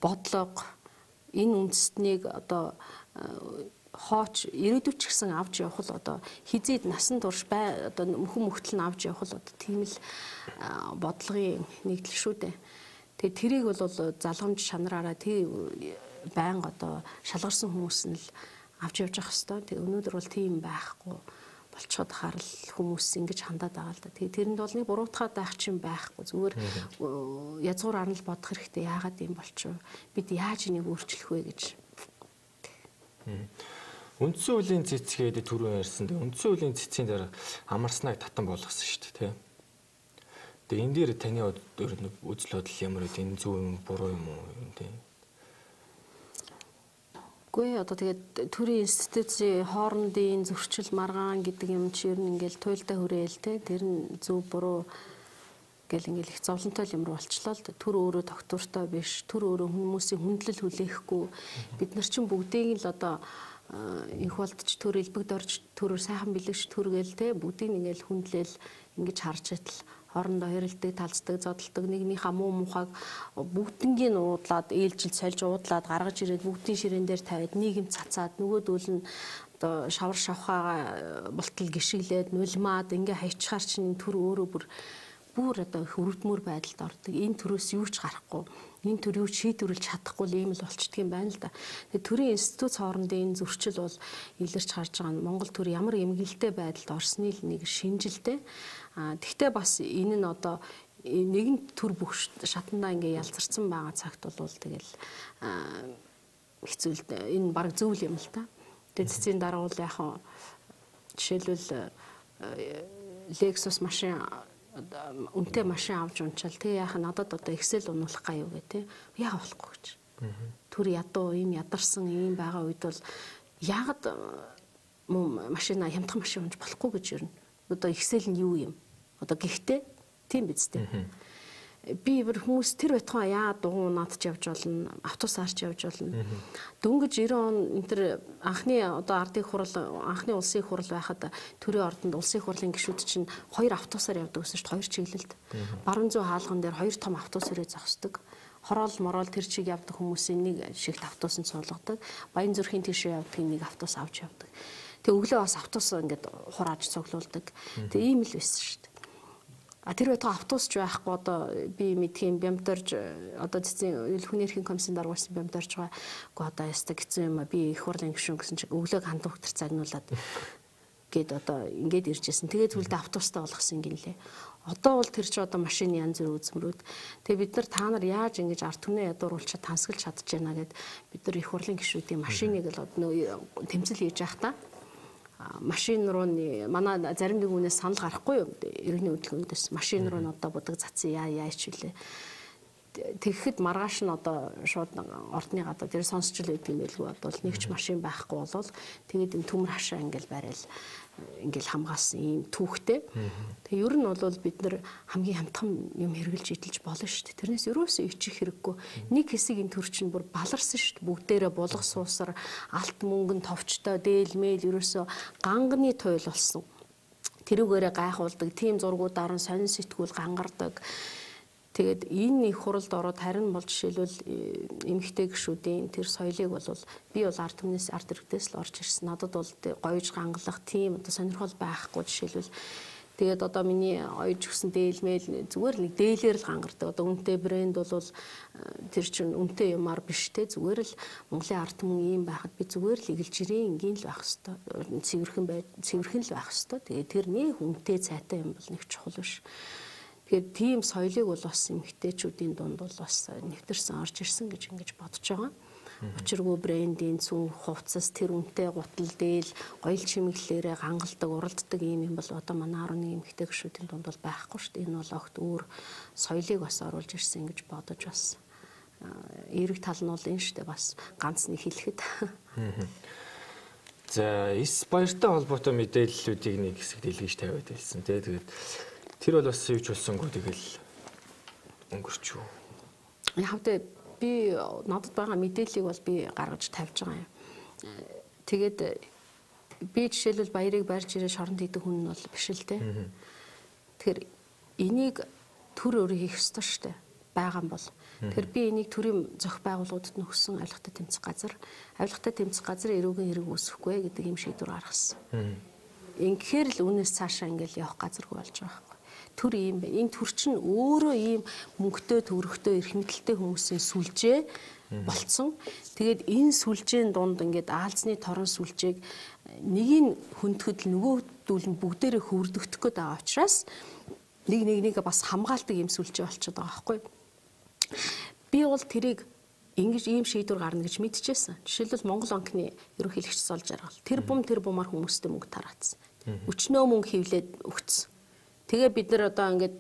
бодлого, энэ үндэстнийг одоо хооч ирээдүйд ч гэсэн авч явах л одоо хизээд насан турш бай одоо мөхөн мөхтөл нь авч явах л одоо тийм л бодлогын нэгдэл шүү дээ. Тэгээ тэрийг бол залгамж чанараараа тий байнга одоо шалгарсан хүмүүс нь л авч явж явах хэвээр. Тэгээ өнөөдөр бол тийм байхгүй болцоход харал хүмүүс ингэж хандаад байгаа л да. Тэгээ тэрэнд бол нэг буруутгаад байх чинь байхгүй. Зүгээр язгуур арна л бодох хэрэгтэй. Яагаад юм болчих вэ? Бид яаж энийг өөрчлөх вэ гэж. Үндсэн хуулийн цэцгээд түрүүн ярьсан. Тэгээ үндсэн хуулийн цэцгийн дараа амарснаг татан болгосон шүү дээ, тэ. Тэгээ энэ дээр таны үзэл бодол ямар вэ? Энэ зөв юм буруу юм уу юм тэ? Үгүй одоо тэгээд төрийн институцийн хоорондын зөрчил маргаан гэдэг юм чи ер нь ингээл туйлдаа хүрээл те тэр нь зөв буруу гэл ингээл их зовлонтой юм руу болчлоо л да. Төр өөрөө тогтвортой биш, төр өөрөө хүмүүсийн хүндлэл хүлээхгүй. Бид нар чинь бүгдийг л одоо инх болдч төр элбэгд орж төр сайхан бэлэгч төр гээл те бүгдийг ингээл хүндлэл ингэж харж байтал хоорондоо хэрэлдэг, талцдаг, зодтолдог, нэгнийхээ муу мухаг бүгднгийн уудлаад, ээлжил сольж уудлаад гаргаж ирээд бүгдийн ширээн дээр тавиад нийгэм цацаад нөгөөдөл нь одоо шавар шавхаагаа болтол гიშгэлээд нулимаад ингээ хайчхаар чинь төр өөрөө бүр одоо их өрөвдмөр байдалд ордог. Энэ төрөөс юу ч гарахгүй, энэ төр юу ч шийдвэрлэж чадахгүй ийм л болчдөг юм байна л да. Тэгээ төрийн институт хоорондын энэ зөрчил бол илэрч гарч байгаа нь Монгол төр ямар эмгэлтэй байдалд орсны л нэг шинжилтэй. Тэгтээ бас энэ нь одоо нэгэн төр бүх шатандаа ингээ ялзарсан байгаа цагт бол тэгэл хэцүү л дээ. Энэ баг зөв юм л та. Тэгээ цэцгийн дараа бол яг жишээлбэл Lexus машин үнэтэй машин авч унчаал тэгээ яах надад одоо Excel унуулах гаа юу гэ тэ яа болохгүй гэж. Түр ядуу ийм ядарсан ийм байгаа үед бол яагаад машина хямдхан машин унж болохгүй гэж ер нь одоо Excel нь юу юм одоо гэхдээ тийм биз дээ. Би бүр хүмүүс тэр байтугай яа дугуй унаад ч явж болно, автобусаар ч явж болно. Дөнгөж 90 он энэ төр анхны одоо ардын хурал, анхны улсын хурал байхад төрийн ордонд улсын хурлын гишүүд чинь хоёр автобусаар явдаг гэсэн шүү дээ, хоёр чиглэлд. Баруун зүүн хаалган дээр хоёр том автобус өрөө зогсдог. Хороол мороол тэр чиг явдаг хүмүүсийн нэг шигт автобусанд суулгадаг. Баян зүрхийн тийшээ явдгийг нэг автобус авч явдаг. Тэгээ өглөө бас автобус ингээд хурааж цуглуулдаг. Тэгээ ийм л байсан шүү дээ. А тэр байтугай автобус ч байхгүй одоо би мэдхийн бямдорж одоо цэцэн хүний эрхийн комиссийн дарга байсан бямдорж байгаа. Үгүй одоо ястаг хэцүү юм а би их хурлын гишүүн гэсэн чинь өглөөг хандуугтар загнуулаад гээд одоо ингээд ирж байсан. Тэгээд түлдээ автобустай болгосон гинлээ. Одоо бол тэр чи одоо машины янз бүр үзмрүүд. Тэгээ бид нар та нар яаж ингэж ард түмнээ ядууруулчаад тансаглаж чадж байна гэд бид нар их хурлын гишүүдийн машиныг л нөө тэмцэл хийж явах та. Машин руу манай зарим нэг хүнээс санал гарахгүй юм. Иргэний хөдөлгөөндөөс машин руу нь одоо будаг затсан яа яач вүлээ. Тэгэхэд маргааш нь одоо шууд ордны гадаа тэр сонсч л байдаг юм байлгүй бодвол нэг ч машин байхгүй болвол тэгээд энэ төмөр хашаа ингээл барайл ингээл хамгаалсан ийм түүхтэй. Тэгээ ер нь бол бид нар хамгийн хямдхан юм хэрглэж идэлж болно шүү дээ. Тэрнээс ерөөсөө ичих хэрэггүй. Нэг хэсэг энэ төр чинь бүр баларсан шүү дээ. Бүгдээрээ булга суусар, алт мөнгөн товчтой, дээл мэйл ерөөсөө ганганы туйл болсон. Тэрүүгээрээ гайхуулдаг, тийм зургуудаар нь сонин сэтгүүл гангардаг. Тэгээд энэ их хуралд ороод харин бол жишээлбэл эмэгтэй гишүүдийн тэр соёлыг бол би бол ард түмнээс ард иргэдээс л орж ирсэн. Надад бол гоёж гангалах тийм одоо сонирхол байхгүй жишээлбэл. Тэгээд одоо миний оёж өгсөн дээлмэл зүгээр нэг дээлээр л гангардаг. Одоо үнэтэй брэнд бол тэр чинь үнэтэй юмар биш те зүгээр л Монголын ард түмэн ийм байхад би зүгээр л эгэлж ирээ энгийн л байх хэвээр. Цэвэрхэн бай цэвэрхэн л байх хэвээр. Тэгээд тэр нэг үнэтэй цайтай юм бол нэг чухал биш. Тэгэхээр тийм соёлыг бол бас эмэгтэйчүүдийн дунд бол бас нэвтэрсэн орж ирсэн гэж ингэж бодож байгаа. Учиргүй брендийн цүн хувцас тэр үнэтэй гутал дээл гоёл чимэглэлээрээ гангалдаг, уралддаг ийм юм бол одоо манай 11 эмэгтэй гишүүдийн дунд бол байхгүй шүү дээ. Энэ бол огт өөр соёлыг бас оруулж ирсэн гэж бодож бас эерэг тал нь бол энэ шүү дээ бас ганц нэг хэлэхэд. За, эс баяртай холбоотой мэдээллүүдийг нэг хэсэг дэлгэж тавиад хэлсэн тий. Тэгээд тэр бол бас юу ч болсонгүй тэгэл өнгөрч юу. Яг тэ би надад байгаа мэдээллийг бол би гаргаж тавьж байгаа юм. Тэгээд би жишээлбэл баярыг барьж ирээ шоронд хийдэг хүн нь бол биш л дээ. Тэгэхээр энийг төр өөрөө хийх ёстой шүү дээ. Байгаа юм бол. Тэгэхээр би энийг төрийн зохи байгууллагуудад нь өгсөн авилгатай тэмцэх газар, авилгатай тэмцэх газар эрүүгийн хэрэг үүсэхгүй гэдэг юм шийдвэр гаргасан. Ингэхээр л үүнээс цаашаа ингээл явах газаргүй болж байгаа байхгүй. Төр ийм байна. Энэ төр чинь өөрөө ийм мөнгөтэй, төгрөгтэй, эрх мэдэлтэй хүмүүсийн сүлжээ болцсон. Тэгээд энэ сүлжээн дунд ингээд аалзны торон сүлжээг нэгийг хүндхэд л нөгөөдүүл нь бүгдээрээ хөвөрдөгдөх гээд байгаа учраас нэг нэг бас хамгаалдаг юм сүлжээ болчиход байгаа байхгүй. Би бол тэрийг ингэж ийм шийдвэр гарна гэж мэдчихсэн. Жишээлбэл Монгол банкны ерөнхийлөгч зол жаргал. Тэр бумаар хүмүүстэй мөнгө тараацсан. Өчнөө мөнгө хевлээд өгцсөн. Тэгээ бид нар одоо ингээд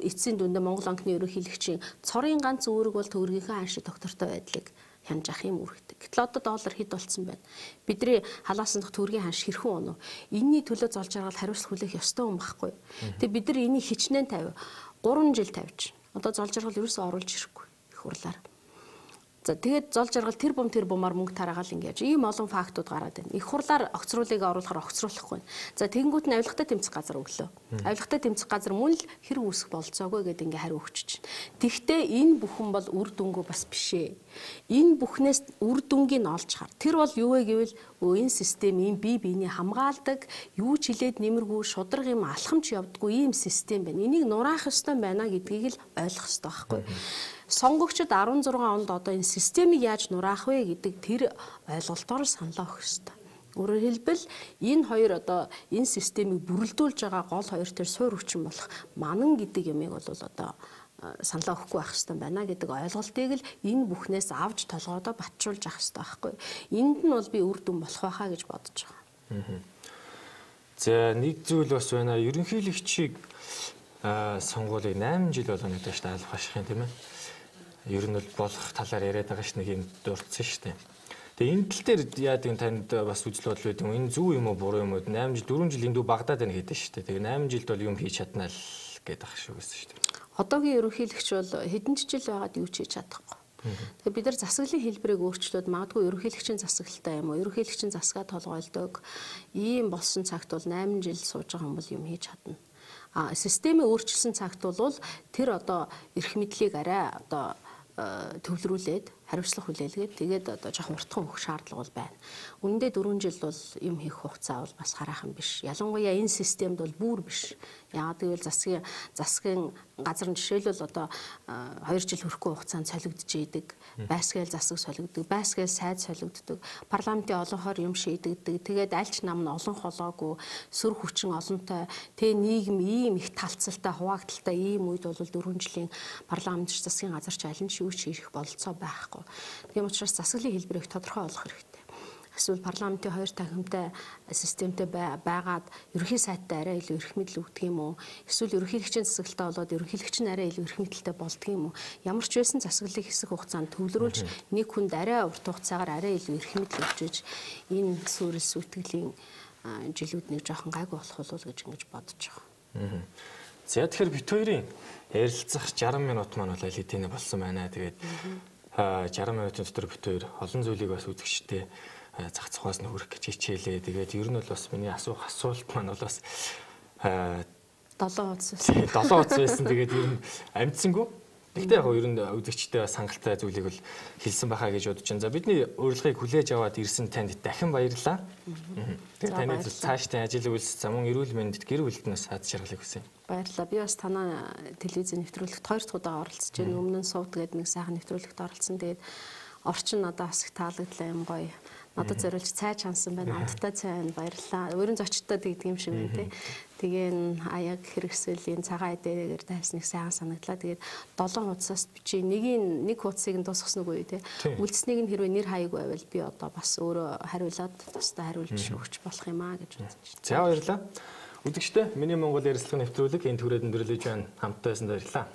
эцсийн дүндээ Монгол банкны ерөнхийлөгчийн цорын ганц үүрэг бол төгрөгийнхээ ханшид тогтвортой байдлыг хянаж ах юм үүрэгтэй. Гэтэл одоо доллар хэд болцсон байна. Бидний халаасан дах төгрөгийн ханш хэрхэн унав? Энийний төлөө зол жаргал хариуцлага хүлээх ёстой юм байхгүй. Тэгээ бид нар энийг хичнээн 50 3 жил тавьж. Одоо зол жаргал ерөөсөө оруулж ирэхгүй их хурлаар. За тэгээд зол жаргал тэр бумаар мөнгө тараагаал ингэж ийм олон фактууд гараад байна. Их хурлаар огцруулыг оруулахаар огцруулахгүй. За тэгэнгүүт нь авилгатай тэмцэх газар өглөө. Авилгатай тэмцэх газар мөн л хэрэг үүсэх болцоогүй гэдэг ингээ хариу өгч чинь. Тэгвэл энэ бүхэн бол үр дүнгөө бас биш ээ. Энэ бүхнээс үр дүнгийг олж хар. Тэр бол юу вэ гэвэл энэ систем ийм бие биений хамгаалдаг, юу ч хилээд нэмэргүй шударга юм алхамч явдггүй ийм систем байна. Энийг нураах ёстой байна гэдгийг л ойлгох ёстой байхгүй. Сонгогчид 16 онд одоо энэ системийг яаж нураах вэ гэдэг тэр ойлголтоор саналаа өгөх ёстой. Өөрөөр хэлбэл энэ хоёр одоо энэ системийг бүрэлдүүлж байгаа гол хоёр тэр суур хүчин болох манан гэдэг юмыг бол одоо саналаа өгөхгүй байх ёстой байна гэдэг ойлголтыг л энэ бүхнээс авч толгойдоо батжуулж авах ёстой байхгүй. Энд нь бол би үр дүн болох байхаа гэж бодож байгаа. За нэг зүйл бас байна. Ерөнхийлөгчийг сонгуулийг 8 жил болгоно гэдэг чинь албах ашиг юм тийм ээ. Ер нь бол болох талаар яриад байгаа ш нэг юм дурдсан шүү дээ. Тэгээ энэ тал дээр яадаг юм танд бас үзэл бодол байд юм. Энэ зөв юм уу буруу юм уу? 8 жил 4 жил эндүү багадаад байна гэдэг шүү дээ. Тэгээ 8 жилд бол юм хийж чаднаа л гэдэг ах шүү гэсэн шүү дээ. Одоогийн ерөнхийлөгч бол хэдэн ч жил байгаад юу ч хийж чадахгүй. Тэгэхээр бид нар засаглалын хэлбэрийг өөрчлөөд магадгүй ерөнхийлөгчийн засаглалтай юм уу? Ерөнхийлөгчийн засгаа толгойлдог ийм болсон цагт бол 8 жил сууж байгаа хүн бол юм хийж чадна. А системээ өөрчилсөн цагт бол тэр одоо эрх мэдлийг арай одоо төвлөрүүлээд хариуцлага хүлээлгээд тэгээд одоо жоохон уртхан өгөх шаардлага бол байна. Үнэндээ 4 жил бол юм хийх хугацаа бол бас хараахан биш. Ялангуяа энэ системд бол бүр биш. Яагаад гэвэл засгийн газар нь жишээлбэл одоо 2 жил хүрэхгүй хугацаанд солигдож идэг. Байсгайл засаг солигддог, байсгайл сайд солигддог. Парламентын олонхоор юм шийдэгдэг. Тэгээд альч нам нь олон холоогүй, сүр хүчин олонтой. Тэгээ нийгэм ийм их талцалтай, хуваагдaltaй ийм үед бол 4 жилийн парламент засгийн газар ч аль нь ч юу ч хийх бололцоо байхгүй. Тийм учраас засаглалын хэлбэрийг тодорхой болгох хэрэгтэй. Эсвэл парламентын хоёр танхимтай системтэй байгаад ерөнхий сайдтай арай илүү эрх мэдэл өгдөг юм уу? Эсвэл ерөнхийлөгчийн засаглалтай болоод ерөнхийлөгч нь арай илүү эрх мэдэлтэй болдго юм уу? Ямар ч байсан засаглалыг хэсэг хугацаанд төвлөрүүлж нэг хүнд арай урт хугацаагаар арай илүү эрх мэдэл өгч иж энэ сүрэл сүйтгэлийн жилүүд нэг жоохон гайгүй болох болов гэж ингэж бодож байгаа. За тэгэхээр бит хоёрын ярилцах 60 минут маань бол аль хэдийнэ болсон байна. Тэгээд 60 минутын дотор бит хоёр олон зүйлийг бас үзэгчтэй зах цухаас нь хүрэх гэж хичээлээ. Тэгээд ер нь бол бас миний асуух асуулт маань бол бас 7 хуудас байсан. 7 хуудас байсан. Тэгээд ер нь амжсангүй. Гэхдээ яг ер нь үзэгчтэй бас хангалттай зүйлийг бол хэлсэн байхаа гэж бодож байна. За бидний урилгыг хүлээж аваад ирсэн танд дахин баярлалаа. Тэгээд таны цаашдын ажил үйлс, за мөн эрүүл мэндэд гэр бүлд нь бас аз жаргалыг хүсье. Баярлалаа. Би бас танай телевизийн нэвтрүүлэгт 2 дахь удаа оролцож байна. Өмнө нь сувд гэдэг нэг сайхан нэвтрүүлэгт оролцсон. Тэгээд орчин надад бас их таалагдлаа юм гоё. Надад зориулж цай чансан байна. Амттай цай байна. Баярлалаа. Өөрийн зочдтой тэгдэг юм шиг байна тий. Тэгээ энэ аяг хэрэгсэлийн цагаан эдээгээр тайвсныг сайхан санагдлаа. Тэгээд 7 хуудасаас чи нэг хуудсыг нь дуусгасан үгүй тий. Үлдсэнийг нь хэрвээ нэр хаяг байвал би одоо бас өөрөө хариулаад тусдаа хариулж өгч болох юм аа гэж бодож байна. За баярлалаа. Үзэгчдээ миний Монгол ярилцлага нэвтрүүлэг энэ түрээд өндөрлөж байна. Хамттай байсан баярлалаа.